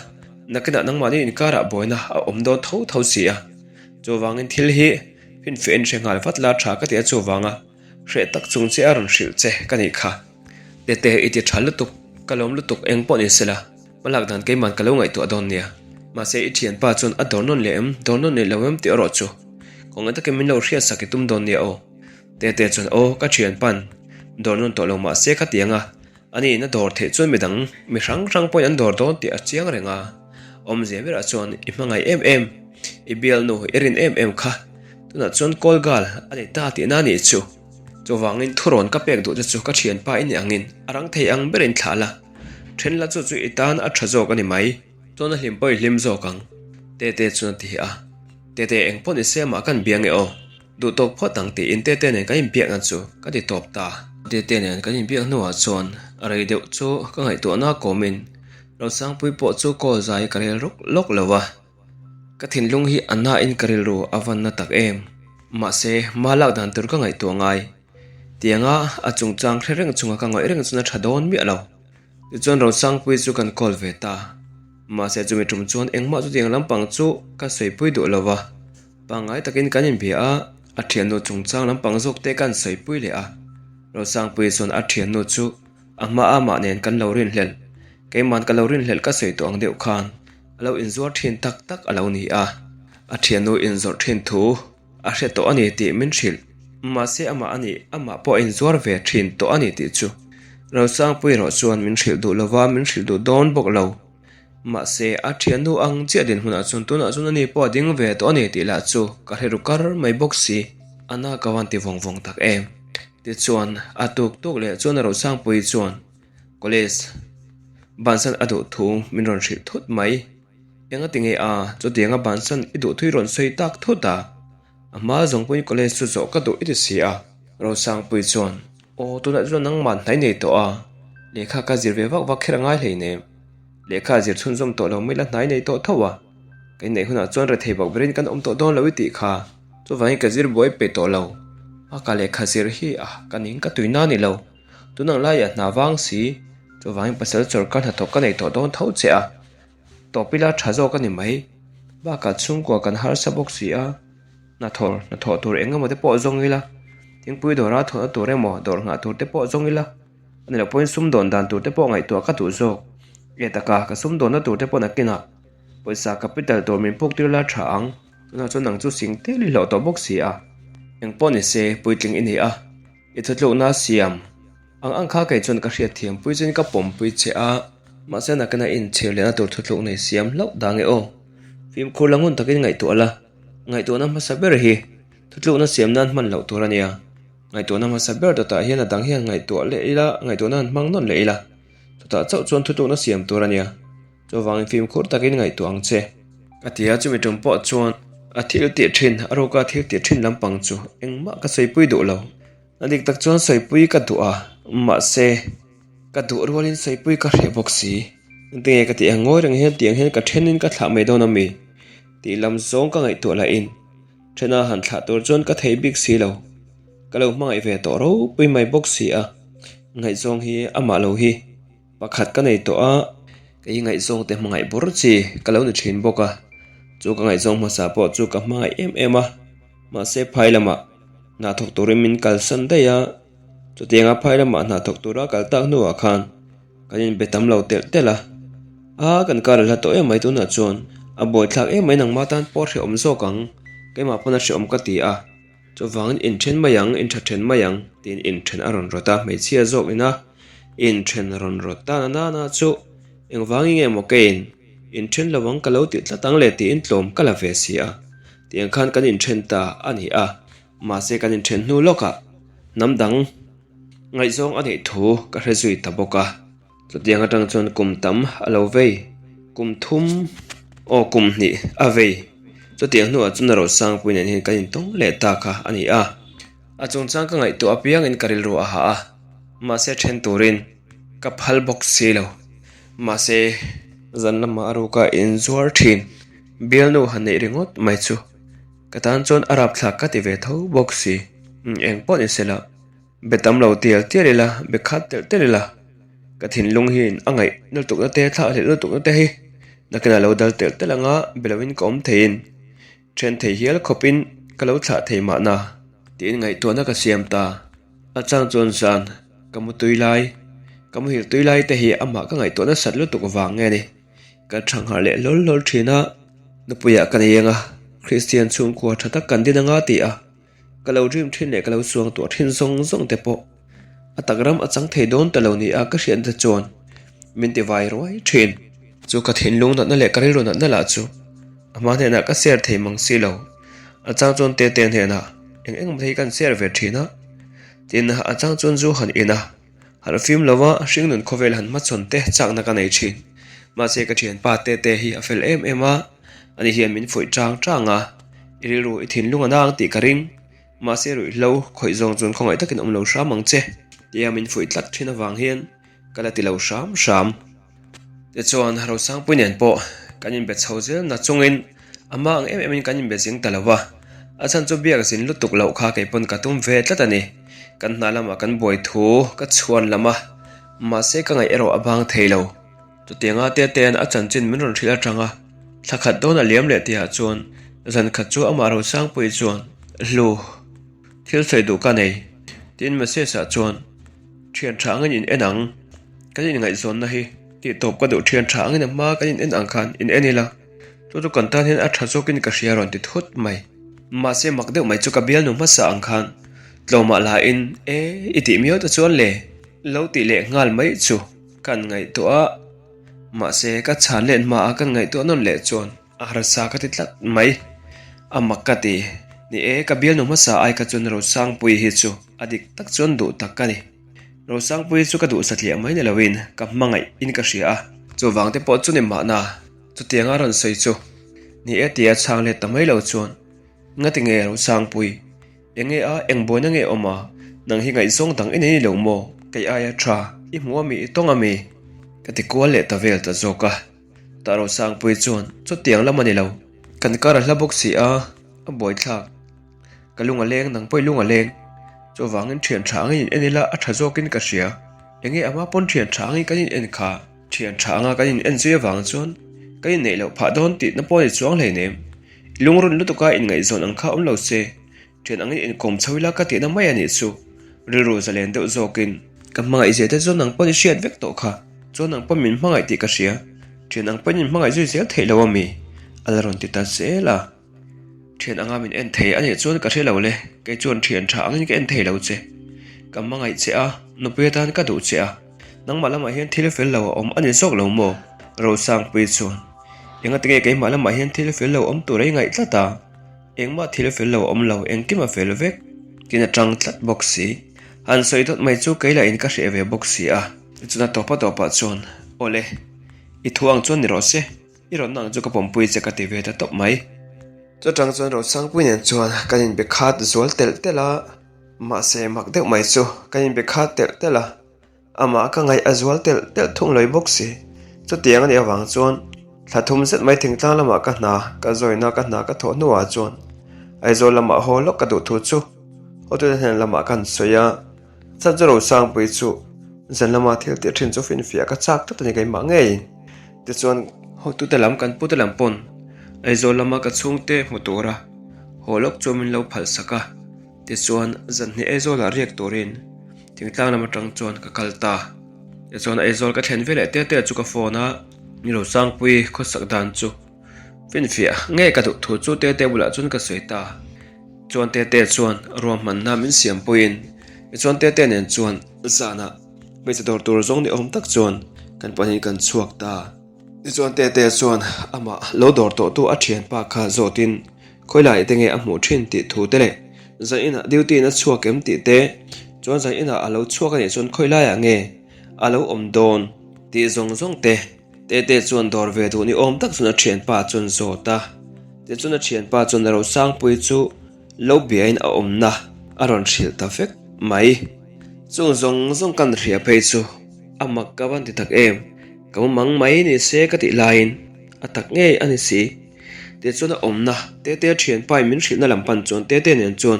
nakinah nangmahni inkarah buaina a awm dawn tho tho si a. Chuvangin thil hi finfiah in hre nghal vat la tha ka ti a chuvanga Hreh tak chung che a rawn hrilh che ka nih kha. Tete i ti tha lutuk, ka lawm lutuk eng pawh ni sela, hmalak dan keiman ka lo ngaihtuah dawn nia. Mahse i thianpa chuan a dawr nawn leh em, dawr nawn leh lo em tih erawh chu kawng takin min lo hriatsak i tum dawn nia aw. Tete chuan aw ka thianpa'n dawr nawn tawh lo mahse ka ti ang a, A ni, na dawr theih chuan midang, mi hrang hrang pawhin an dawr dawn tih a chiang reng a. Awmzia berah chuan i hmangaih em em, i bialnu i rin em em kha. Tunah chuan call girl a ni ta tihna a nih chu. Chuvangin thurawn ka pek duh te chu ka thianpa i nih angin a rang thei ang berin thlah la. Then la chu chu i tan a tha zawk a ni mai. Chuan a hlim pawh i hlim zawk ang. Tete chuan a ti a. Tete eng pawh ni se amah kan bia nge aw. Duh tawk phawt ang tiin Tete nen kan inbiakna chu ka ti tawp ta. Tete nen kan inbiak hnuah chuan a rei deuh chu ka ngaihtuahna kawmin Rosangpui pawh chu call zai ka rel rawk lawk lo a. Ka thinlung hi a nain ka rilru a van na tak em. Mahse, hma lak dan tur ka ngaihtuah ngai. Tianga a chungchang hre reng chunga ka ngawih reng chuan a tha dawn miah lo. Tichuan Rosangpui chu kan call ve ta. Mahse chumi tum chuan engmah chutiang lampang chu ka sawipui duh lo va. Pangngai takin kan inbia a, a thiannu chungchang lampang zawk te kan sawipui leh a. Rosangpuii chuan a thiannu chu a hma a mah nen kan lo rinhlelh, keiman ka lo rinhlelh ka sawi tawh ang deuh khan a lo inzuar thin tak tak a lo ni a. A thiannu inzawrh thin thu a hre tawh a ni tih min hrilh. Mahse amah a nih, amah pawh a inzuar ve thin tawh a ni tih chu Rosangpuii erawh chuan min hrilh duh lova, min hrilh duh dawn bawk lo. Mahse, a thiannu ang chiah dinhmunah chuan tunah chuan ani pawh a ding ve tawh a ni tih lah chu ka hre ru kar mai bawk si. A na ka van ti vawng vawng tak em. Tichuan, a tuk tuk leh chuan a Rosangpuii chuan college bansan a duh thu min rawn hrilh thut mai. Enga ti nge a, chutianga bansan i duh thui rawn sawi tak thut a? A hma zawng pawhin college chu zawh ka duh i ti si a. Rosangpuii chuan, Aw, tunah chuan nangmah hnai nei tawh a, lehkha ka zir ve vak vak kher a ngai hleinem. Lehkha zir chhunzawm tawh lo mai la hnai nei tawh tho a, ka inneih hunah chuan rethei bawk berin kan awm tawh dawn lo i tih kha. Chuvangin ka zir buai pe tawh lo. Baka lehkha zir hi a ka ning ka tuina a ni lo. Tunang laiah hna vang si, chuvangin pasal sawrkar hnathawk ka nei tawh dawn tho che a. Tawp ila tha zawk a ni mai. Bakah chhungkua kan harsa bawk si a, hnathawr hnathawh tur eng emaw te pawh zawng ila, thingpui dawra thawhna tur emaw dawr nghah tur te pawh zawng ila, a ni loh pawhin sumdawn dan tur te pawh ngaihtuah ka duh zawk. E taka, ka sumdawnna tur te pawh nakinah pawisa capital tur min puk tir la tha ang. Tunah chuan nang chu sing tel i hlauh tawh bawk si a. Engpawh ni se, puitling i ni a, i thutlukna siam. Ang ang kha kei chuan ka hriat thiam pui chuan ka pawmpui che a, mahse nakina inchhir lehna tur thutluk nei siam hlauh dang e aw. Fimkhur la ngun takin ngaihtuah la, ngaihtuahna hmasa ber hi thutlukna siam nan hman loh tur a nia. Ngaihtuahna hmasa ber dawtah hian a dang hian ngaihtuah leh ila, ngaihtuahna han hmang nawn leh ila, chutah chauh chuan thutlukna siam tur a nia. Chuvangin fimkhur takin ngaihtuah ang che. Ka ti a, chumi tum pawh chuan a thil tih thin, a ruka thil tih thin lampang chu engmah ka sawipui duh lo. A dik tak chuan sawipui ka duh a, mahse ka duh rualin sawipui ka hreh bawk si. Engtinge ka tih ang ngawi reng hian tiang hian ka thenin ka thlah mai dawn a mi? Tih lam zawng ka ngaihtuah lahin thena han thlah tur chuan ka thei bik si lo. Ka lo hmangaih ve tawh ropui mai bawk si a, ngaihzawng hi amah lo hi pakhat ka nei tawh a, kei ngaihzawng te hmangaih bawr chi ka lo ni thin bawk a, chu ka ngaihzawng hmasa pawh chu ka hmangaih em em a, mahse phai lamah hna thawk turin min kalsan daih a, chutianga phai lamah hna thawk tura kal tak hnuah khan kan inbe tam lo telh telh a, a kan kar a hla tawh em mai tunah chuan a buaithlak em mai nangmah tan pawh a hrehawm zawk ang, keimah pawn a hrehawm ka ti a. Chuvangin inthen mai ang, intha then mai ang, tiin inthen a rawn rawt a, hmeichhia zawk ina inthen a rawn rawt ta na nana chu engvangin nge maw keiin inthen lo ang ka lo tih tlat ang le tiin tlawm ka la ve si a, tiang khan kan inthen ta a ni a, mahse kan inthen hnu lawkah hnam dang ngaihzawng a neih thu ka hre zui ta bawk a. Chutiang atang chuan kum tam a lo vei, kum thum aw kum hnih a vei. Chutiang hnuah chuan Rosangpui nen hian kan intawng leh ta kha a ni a. A chungchang ka ngaihtuah apiangin ka rilru a hah a, mahse then turin ka phal bawk si lo. Mahse zan lamah a ruka inzuar thin bialnu han neih ringawt mai chu ka tan chuan a rapthlak ka ti ve tho bawk si. Engpawh ni sela. Be tam lo tial tial ila, be khat telh telh ila, ka thinlung hian a ngaih lutukna te, thlah hlelh lutukna te hi nakinah lo dal telh telh anga be loin ka awm theiin then thei hial khawpin ka lo thlah thei mahna tiin ngaihtuahna ka siam ta. A chang chuan zan ka mu tui lai, ka muhil tui lai te hi amah ka ngaihtuah nasat lutuk vang nge ni, ka thangharh leh hlawl hlawl thin a, nupuiah ka nei anga Kristian chhungkua tha tak kan din anga ti a. Ka lo dream thin leh ka lo chuang tuah thin zawng zawng te pawh a tak ram a chang thei dawn ta lo ni a ka hriat te chuan min ti vai ruai thin. Chu ka thinlung natna leh ka rilru natna lah chu a hma hnenah ka share thei mang si lo. A chang chuan Tete hnenah eng eng maw hi kan share ve thin a, tin a chang chuan zu han in a. Harh fim lova hringnun khawvel han hmachhawn te chakna ka nei thin. Mahse ka thianpa Tete hi a fel em em a, ani hian min fuih chang chang a, i rilru i thinlung a nang tih ka ring. Mahse ruihhlo khawih zawng chuan khawngaih takin awm lo hram ang che tia min fuih tlat thin avang hian ka la ti lo hram hram. Tichuan, Rosangpui nen pawh kan inbe chho zel na chungin a hma ang em emin kan inbe zing ta lo va, a chhan chu biak zin lutuk loh kha kei pawn ka tum ve tlat a ni. Kan hna lamah kan buai thu ka chhuan lam a, mahse ka ngaih erawh a bang thei lo. Chutianga Tetea'n a chanchin min rawn hrilh atang a, thla khat dawn a liam leh tihah chuan zan khat chu amah Rosangpui chuan, Hlu, thil sawi duh ka nei, tiin message-ah chuan, Thian tha angin in en ang. Kan inngaihzawnna hi tih tawp ka duh thian tha angin a hma kan in en ang khan in en ila, chu chu kan tan hian a tha zawkin ka hria rawn ti thut mai. Mahse mak deuh mai chu ka bialnu hmasa ang khan tlawmah la in e i tih miau te chuan le lo tih leh nghal mai chu kan ngaihtuah a, mahse ka chhan let hma a kan ngaihtuah nawn leh chuan a harsa ka ti tlat mai. A mak ka ti, ni e ka bialnu hmasa ai kha chuan Rosangpuii hi chu a dik tak chuan duh tak ka ni. Rosangpuii chu ka duh satliah mai ni loin ka hmangaih in ka hria a, chuvang te pawh chu ni mahna chutianga rawn sawi chu ni e tia chhang let ta mai lo chuan ngati nge Rosangpui enge a eng buaina nge awm a nang hi ngaihzawng dang i nei ni lo maw kei aia tha i hmu ami i tawng ami? Ka ti kual leh ta vel ta zawk a. Tah Rosangpuii chuan, Chutiang lam a ni lo. Kan kar a hla bawk si a, a buaithlak. Ka lung a leng, nang pawh i lung a leng. Chuvangin thian tha angin in en ila a tha zawkin ka hria. Enge a hma pawn thian tha angin kan in en kha? Thian tha anga kan in en zui avang chuan kan inneih loh phah dawn tihna pawh a ni chuang hleinem. I lungrun lutuka inngaihzawn ang kha awm lo se. Thian angin inkawm chho ila ka tihna mai a nih chu. Rilru zalen deuh zawkin. Ka hmangaih zia te chuan nang pawn i hriat vek tawh kha. Chuan nang pawn min hmangaih tih ka hria. Thian ang pawn in hmangaih zui zel theih lo a mi? A la rawn ti ta zel a. Thian anga min en thei a nih chuan ka hre lo le. Kei chuan thian tha angin ka en thei lo che. Ka hmangaih che a, nupui atan ka duh che a. Nangmah lamah hian thil fel lo a awm a ni zawk lo maw? Rosangpuii chuan, Engati nge keimah lamah hian thil fel lo awm tur a i ngaih tlat a? Engmah thil fel lo a awm lo, engkim a fel vek. Tin a tang tlat bawk si. Han sawi dawt mai chu kei lah in ka hreh ve bawk si a. Tichuan a tawp a tawpah chuan, Awle, i thu ang chuan ni rawh se, i rawnna ang chu ka pawmpui che ka ti ve ta tawp mai. Chutang chuan Rosangpui nen chuan kan inbe khat zual telh telh a, mahse mak deuh mai chu kan inbe khat telh telh a. Amah ka ngaih a zual telh telh thung lawih bawk si. Chutiang a nih avang chuan thla thum zet mai thingtlang lamah ka hna ka zawina ka hna ka thawh hnuah chuan Aizawl lamah haw lawk ka duh thu chu hotute hnen lamah ka han sawi a. Chhan chu Rosangpui chu zan lama thil tih thin chu finfiah ka chak tlat a ni keimah ngei. Tichuan hotute lam kan pute lam pawn Aizawl lama ka chhungte hmu tura haw lawk chu min lo phalsak a. Tichuan, zanhnih Aizawlah riak turin thingtlang lam atang chuan ka kal ta. Tichuan, Aizawl ka thlen veleh te te chu ka phone a, ni lo Sangpui khawsak dan chu finfiah nge ka duh thu chu te te bulah chuan ka sawi ta. Chuan te te chuan ruahmanna min siam puiin tichuan te te nen chuan zanah hmeichhe dawr tur zawng ni awm tak chuan kan pahnih kan chhuak ta. Tichuan Tete chuan amah lo dawr tawhtu a thianpa kha zawtin khawilai te nge a hmuh thin tih thu te leh zan inah duty in a chhuak em tih te chuan zan inah a lo chhuak a nih chuan khawilaiah nge a lo awm dawn tih zawng zawng te Tete chuan dawr ve duh ni awm tak chuan a thianpa chuan zawt a. Tichuan a thianpa chuan a Rosangpui chu lo biain a awmna a rawn hrilh ta vek mai. Chung zawng zawng kan hria phei chu a mak ka van ti tak em. Ka mu mang mai ni se ka tih laiin a tak ngei a ni si. Tichuan a awmna Tete thianpa in min hrilhna lam pan chuan Tete nen chuan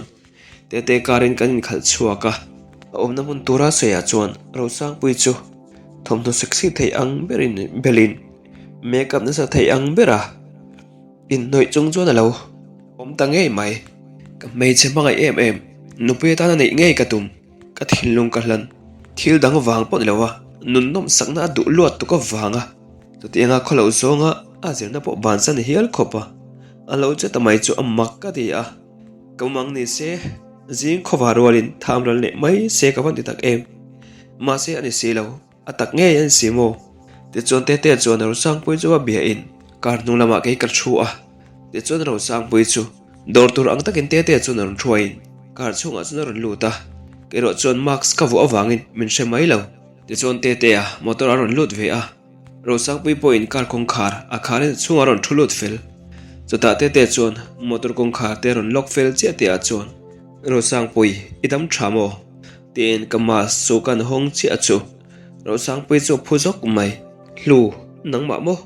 Tete karin kan inkhalh chhuak a. A awmna hmun tura sawiah chuan Rosangpui chu thawmhnaw sexy thei ang berin belin make up nasa thei ang bera inhnawih chung chuan a lo awm ta ngei mai. Ka hmeichhe hmangaih em em nupui atana neih ngei ka tum. Ka thinlung ka hlan thil dang vang pawh ni lo a, nun nawm sakna a duh luat tuk avanga chutianga khaw loh zawnga a zirna pawh bansan hial khawp a, a lo che ta mai chu a mak ka ti a, ka mumang ni se zing khawva rualin tham ral leh mai se ka van ti tak em, mahse a ni si lo. A tak ngei an si maw? Tichuan Tete chuan Rosangpuii chu a bia in car hnung lamah kei ka thu a. Tichuan Rosangpuii chu dawr tur ang takin Tete chuan a rawn hruaiin car chhungah chuan a rawn lut a. Kei erawh chuan mask ka vuah avangin min hre mai lo. Tichuan Tetea motor a rawn lut ve a. Rosangpuii pawhin car kawngkhar a kharin a chhungah a rawn thu lut fel. Chutah Tete chuan motor kawngkhar te a rawn lock fel chiah tihah chuan Rosangpuii i dam tha maw? Tiin ka mask chu kan hawng chiah chu Rosangpui chu a phu zawk mai. Hlu, nangmah maw?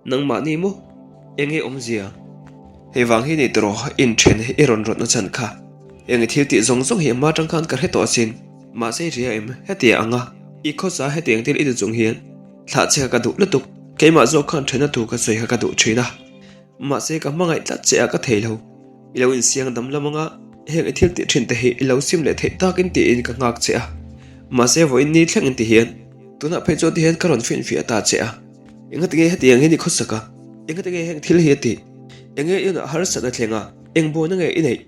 Nangmah ni maw? Enge awmzia? Hei vang hi ni tawh inthen i rawn rawtna chhan kha. Eng i thil tih zawng zawng hi a hma tang khan ka hre tawh asin. Mahse i hria em? Hetiang anga i khawsa hetiang thil i ti chung hian thlah che kha ka duh lutuk. Keimah zawk khan thenna thu ka sawi kha ka duh thin a. Mahse ka hmangaih tlat che a ka thei lo. I lo insiang dam lam anga heng i thil tih thin te hi i lo sim leh theih takin tiin ka nghak che a. Mahse vawiin ni thleng in ti hian tunah phei chuan ti hian ka rawn finfiah ta che a. Engati nge hetiang hian i khawsak a? Engati nge heng thil hi a tih? Enge i inah harsatna thleng a? Eng buaina nge i neih?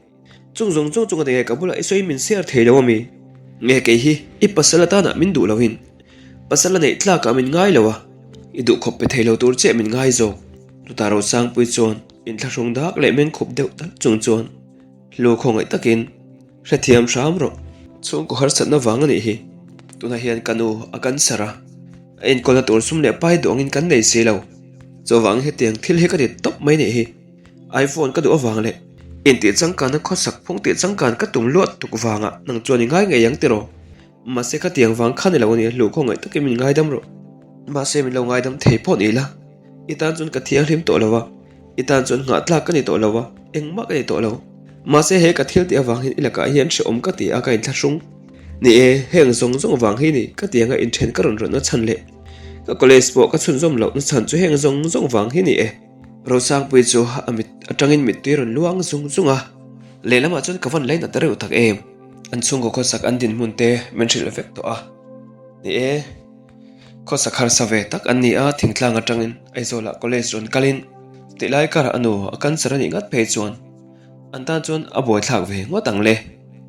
Chung zawng zawng chunga tinge ka bulah i sawi min share thei lo ami? Nge kei hi i pasal atana min duh lohin pasal a neih tlakah min ngai lo a, i duh khawp pe thei lo tur chiah min ngai zawk. Chutah Rosangpui chuan inthlahrung dak leh meng khup deuh tal chung chuan hlu khawngaih takin hrethiam hram rawh. Chhungkaw harsatna vang a nih hi. Tunah hian ka nu a cancer a, a enkawlna tur sum leh pai duh angin kan nei si lo. Chuvangin hetiang thil hi ka ti tawp mai nih hi. iPhone ka duh avang leh intih changkanna khawsak phung tih changkan ka tum luat tuk vangah nang chuan i ngai ngei ang tiraw? Mahse khatiang vang kha ni lo a ni, hluh khawngaih takin min ngaidam rawh. Mahse min lo ngaidam thei pawh ni la, i tan chuan ka thianghlim tawh lo a, i tan chuan nghah tlak ka ni tawh lo a, engmah ka ni tawh lo. Mahse he ka thil tih avang hian i lakah hian hrehawm ka ti a ka inthlahrung. Ni e, heng zawng zawng vang hi ni ka tianga inthen ka rawn rawtna chhan leh ka college pawh ka chhunzawm lohna chhan chu heng zawng zawng vang hi ni e. Rosangpui chu a mit atangin mittui rawn luang zung zung a, lehlamah chuan ka van lainat reuh tak em. An chhungkaw khawsak an dinhmun te min hrilh vek tawh a, ni e. Khawsak harsa ve tak an ni a, thingtlang atangin Aizawlah college rawn kalin tihlai karah a nu a cancer a nih ngat phei chuan an tan chuan a buaithlak ve ngawt ang le.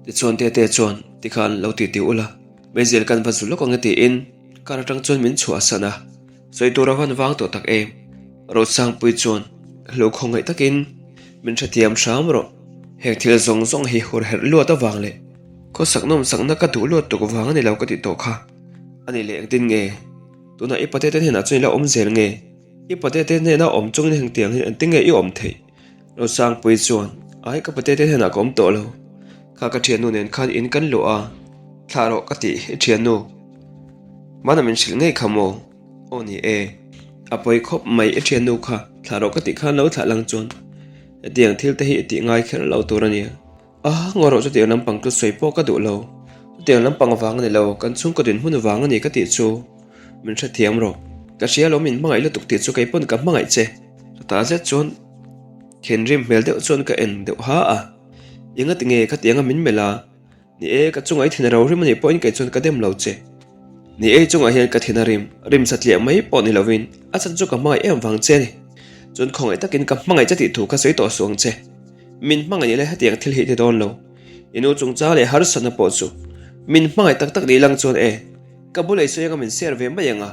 Tichuan Tete chuan tikhan lo ti ti ula, meizial kan va zu lawk ang e tiin kar atang chuan min chhuahsan a, sawi tur a van vang tawh tak em. Rosangpui chuan hlauhkhawng ngaih takin min hrethiam hram rawh, heng thil zawng zawng hi hur herh luat avang leh khawsak nawmsakna ka duh luat tuk vang a ni lo ka tih tawh kha. A nih leh engtin nge? Tunah i patete hnenah chuan i la awm zel nge? I patete hnena awm chungin hengtiang hian engtin nge i awm theih? Rosangpui chuan, Ai, ka patete hnenah ka awm tawh lo. Kha ka thiannu nen khan in kan luah a, thlah rawh ka tih i thiannu. Hmanah min hrilh ngei kha maw? Aw ni e, a pawi khawp mai i thiannu kha, thlah rawh ka tih khan lo thlah lang chuan hetiang thil te hi i tih ngai kher lo tur a nia. A ngaw rawh chutiang lampang chu sawi pawh ka duh lo. Chutiang lampang vang a ni lo, kan chhungkaw dinhmun vang a ni ka tih chu min hrethiam rawh. Ka hria lo min hmangaih lutuk tih chu kei pawn ka hmangaih che. Chutah zet chuan thinrim hmel deuh chuan ka en deuh ha a, Engati nge khatianga min melh a? Ni e, ka chungah i thin a ro rim a nih pawhin kei chuan ka dem lo che. Ni e, i chungah hian ka thin a rim, rim satliah mai pawh ni lovin a chan chu ka hmangaih em vang che a ni. Chuan khawngaih takin ka hmangaih che tih thu kha sawi tawh suh ang che. Min hmangaih leh hetiang thil hi i ti dawn lo. I nu chungchang leh harsatna pawh chu min hmangaih tak tak ni lang chuan e, ka bula i sawi anga min share ve mai ang a,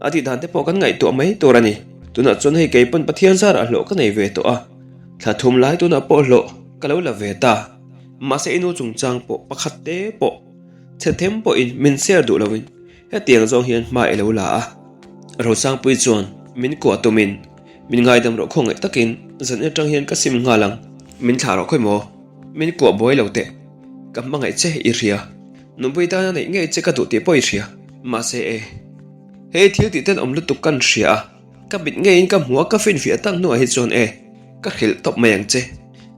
a tih dan te pawh kan ngaihtuah mai tur a ni. Tunah chuan hei kei pawn Pathian zarah hlawh ka nei ve tawh a, thla thum lai tunah pawh hlawh ka lo la ve ta. Mahse i nu chungchang pawh pakhat te pawh chhe them pawhin min share duh loin hetiang zawng hian hma i lo la a. Rosangpui chuan min kuah tumin min ngaidam rawh khawngaih takin zan atang hian ka sim nghal ang. Min thlah rawh khawi maw? Min kuah buai lo teh. Ka hmangaih che i hria. Nupui tana neih ngei che ka duh tih pawh i hria. Mahse e, hei thil tih tenawm lutuk kan hria a. Ka mit ngeiin ka hmu a, ka finfiah tak hnuah hi chuan e, ka hrilh tawp mai ang che.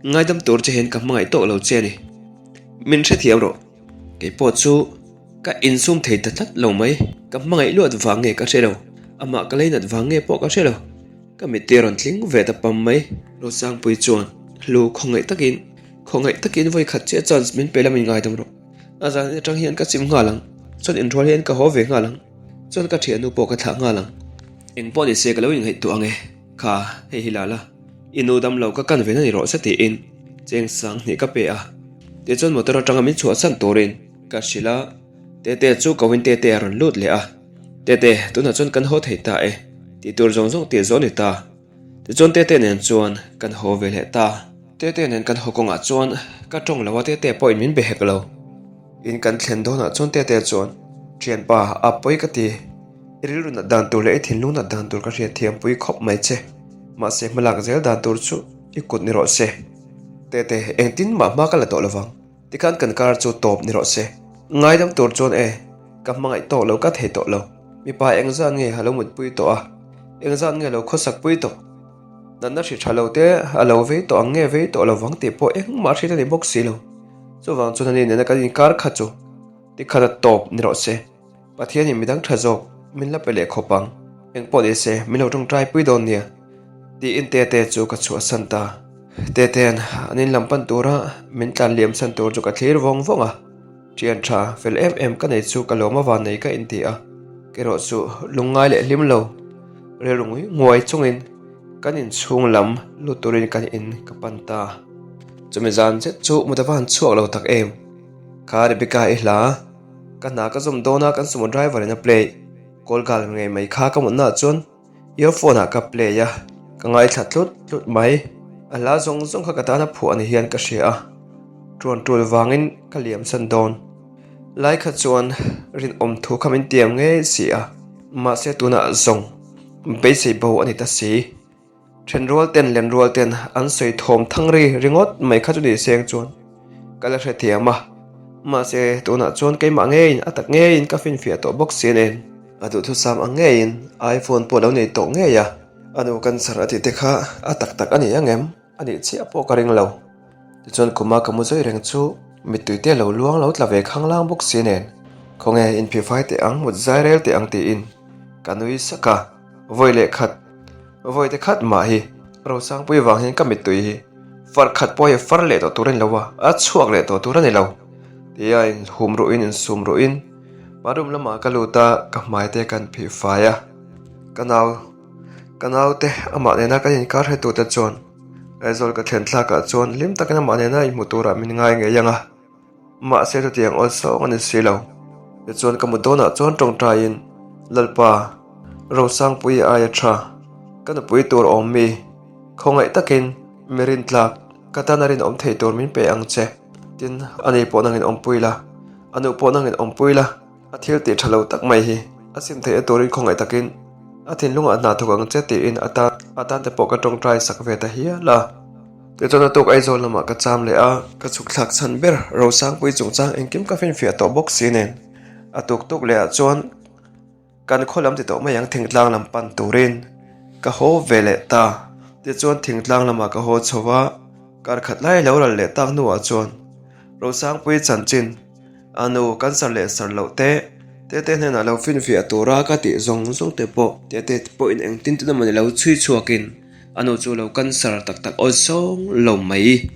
Ngaidam tur che hian ka hmangaih tawk lo che a ni. Min hrethiam rawh. Kei pawh chu ka insum thei ta tlat lo mai. Ka hmangaih luat vang nge ka hre lo, amah ka leinat vang nge pawh ka hre lo. Ka mittui a rawn tling ve ta pam mai. Rosangpui chuan hlu khawngaih takin, khawngaih takin vawi khat chiah chance min pe la min ngaidam rawh. A zan atang hian ka chim nghal ang, chuan inrual hian ka haw ve nghal ang. Chuan ka thiannu pawh ka thlah nghal ang. Eng pawh ni se ka lo inngaihtuah ang e. Kha, hei hi la la. I nu dam lo ka kan ve na ni rawh se tiin cheng sang hnih ka pe a. Tichuan motor atanga min chhuahsan turin ka hrilh a, Tete chu ko in Tete a rawn lut leh a. Tete, tunah chuan kan haw thei ta e. Tih tur zawng zawng tih zawh a ni ta. Tichuan Tete nen chuan kan haw ve leh ta. Tete nen kan haw kawngah chuan ka tawng lo a, Tete pawhin min be hek lo. In kan thlen dawnah chuan Tete chuan, Thianpa, a pawi ka ti. I rilru nat dan tur leh i thinlung nat dan tur ka hriat thiampui khawp mai che. Mahse hmalak zel dan tur chu i kut ni rawh se. Tete, engtin mah hma ka la tawh lovang. Tikhan kan kar chu tawp ni rawh se. Ngaidam tur chuan e, ka hmangaih tawk lo ka thei tawh lo. Mipa engzat nge a lo mutpui tawh a, engzat nge a lo khawsakpui tawh? Natna hri tha lo te a lo vei tawh ang nge vei tawh lovang tih pawh engmah hriat a ni bawk si lo. Chuvang chuan ani nena kan inkar kha chu tikhat a tawp ni rawh se. Pathianin midang tha zawk min la pe leh khawp ang. Engpawh ni se min lo tawngtai pui dawn nia tiin Tete chu ka chhuahsan ta. Tete'n an in lam pan tura min tlan liam san tur chu ka thlir vawng vawng a. Thian tha fel em em ka nei chu ka lawm avan nei ka inti a, kerawh chu lungngai leh hlim lo rilru ngui nguai chungin kan inchhung lam lut turin kan in ka pan ta. Chumi zan zet chu mut avan chhuak lo tak em? Kha Rebecca i hla, ka hna ka zawm dawn a kan sumo driver in a play call gal ngei mai kha ka mutna ah chuan Earphone ah ka play a, ka ngaithla tlut tlut mai. A hla zawng zawng kha ka tana phuah ni hian ka hria a, ṭuan ṭul vangin ka liam san dawn. Lai kha chuan rinawm thu kha min tiam ngei si a, mahse tunah zawng beisei bo a ni ta si. Ṭhenrual ten lenrual ten an sawi thawm thang ri ringawt mai kha chu ni seng chuan ka la hrethiam a, mahse tunah chuan keimah ngeiin a tak ngeiin ka finfiah tawh bawk si nen. A duhthusam ang ngeiin iPhone pawh a lo nei tawh ngei a, a nu cancer a tih te kha a tak tak a ni ang em? A nih chiah pawh ka ring lo. Tichuan khuma ka mu zawi reng chu mittui te lo luang lo tla ve khanglang bawk si nen, Khawnge inphifai teh ang, mut zai rel teh ang tiin ka nui sak a, vawi leh khat, vawi te khat mah hi Rosangpui vang hian ka mittui hi far khat pawh hi far leh tawh tur a ni lo a, a chhuak leh tawh tur a ni lo tia inhum ruhin insum ruhin bathroom lamah ka lut a, ka hmai te kan phihfai a, ka nau. Ka naute amah nena kan inkar hretute chuan Aizawl ka thlen thlakah chuan hlim takin amah nena inhmu turah min ngai ngei ang a, mahse chutiang awlsawng a ni si lo. Tichuan ka mut dawnah chuan tawngtaiin, Lalpa, Rosangpuii aia tha, ka nupui tur awm mi, khawngaih takin mi rintlak, ka tana rinawm thei tur min pe ang che. Tin, ani pawh nangin awmpui la, a nu pawh nangin awmpui la. A thil tih tha lo tak mai hi a sim theih a turin khawngaih takin a thinlungah hna thawk ang che tiin a tan a tan te pawh ka tawngtai sak ve ta hial a. Tichuan a tuk Aizawl lamah ka cham leh a, ka chhuk thlak chhan ber Rosangpui chungchang engkim ka finfiah tawh bawk si nen a tuk tuk leh ah chuan kan khaw lam ti tawh mai ang thingtlang lam pan turin ka haw ve leh ta. Tichuan thingtlang lamah ka haw chho a, kar khat lai lo ral leh tak hnuah chuan Rosangpui chanchin A nu, cancer leh sar loh te, Tete hnenah lo finfiah tura ka tih zawng zawng te pawh. Tete pawhin engtin tin emawni lo chhui chhuakin a nu chu lo cancer tak tak aw zawng lo mai.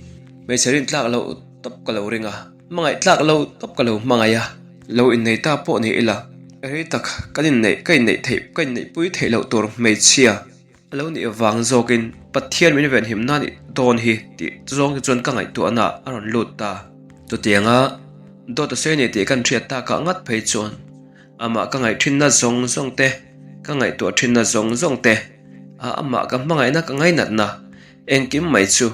Hmeichhe rin tlak loh tawp ka lo ring a, hmangaih tlak loh tawp ka lo hmangaih a. Lo innei ta pawh ni ila, rei tak kan inneih ka inneih theih ka inneihpui theih loh tur hmeichhia. A lo nih vang zawkin Pathian min venhim na nih dawn hi tih zawng te chuan ka ngaihtuahna a rawn lut ta. Chutianga dawt a sawi a ni tih kan hriat takah ngat phei chuan amah ka ngaih thinna zawng zawng te, ka ngaihtuah thinna zawng zawng te, a amah ka hmangaihna ka ngainatna engkim mai chu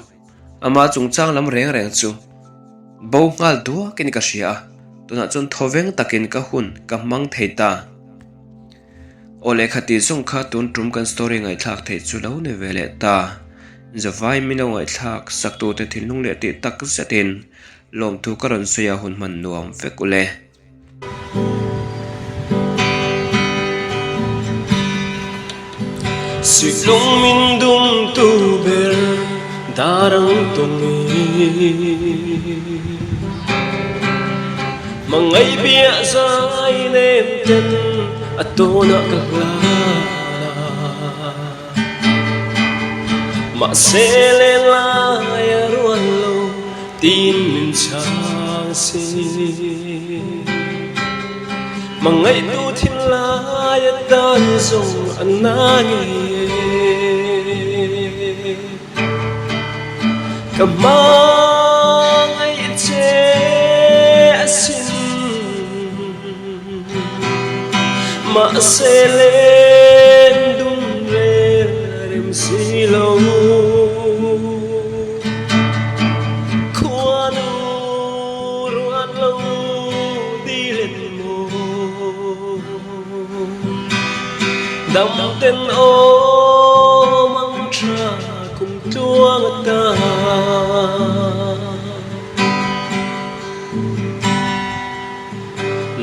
ama chungchang lam reng reng chu bo nghal duakin ka hria a, tunah chuan thawveng takin ka hun ka hmang thei ta. Aw lehkha tih zawng kha tun tum kan story ngaihthlak theih chu lo ni ve leh ta. Zavai min lo ngaihthlak sak tute thinlung leh tih tak zetin lawmthu ka rawn sawi a hun hman nuam vek ule. Sihlung min dumtu ber dar ang tawng i. Hmangaih biah zai nem ten a tawnah ka hlan a. Mahse len lai a rual lo tiin min chhang si. Hmangaihtu thinlai atan zawng a na ngei e. Ka hmangaih che asin Mahse len dun rel rem si lo Khuanu ruat lo dilen maw Dam ten awm ang tha kum tluang ata.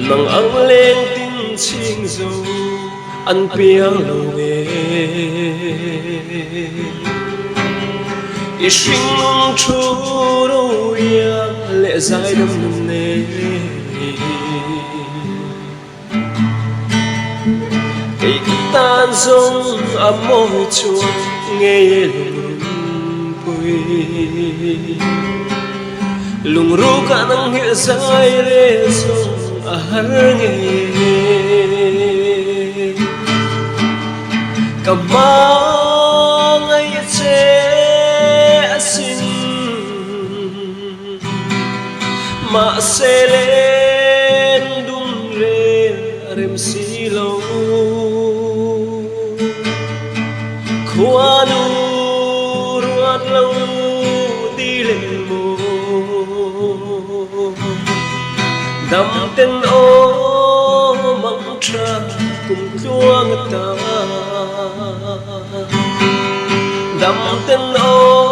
Nang ang leng tin chhing zo an piang lo nge. I hringnun thu ro iang leh zaidam nun nei. Kei ka tan zawng a mawi chuan ngei e lungrunpui. Lungruk ah nang nghilh zai rel zawng a har ngei e. Ka hmangaih che asin. Mahse len dum rel a rem si lo. Khuanu ruat lo ti len maw. Dam ten awm ang tha kum tluang ata. Dam ten awm.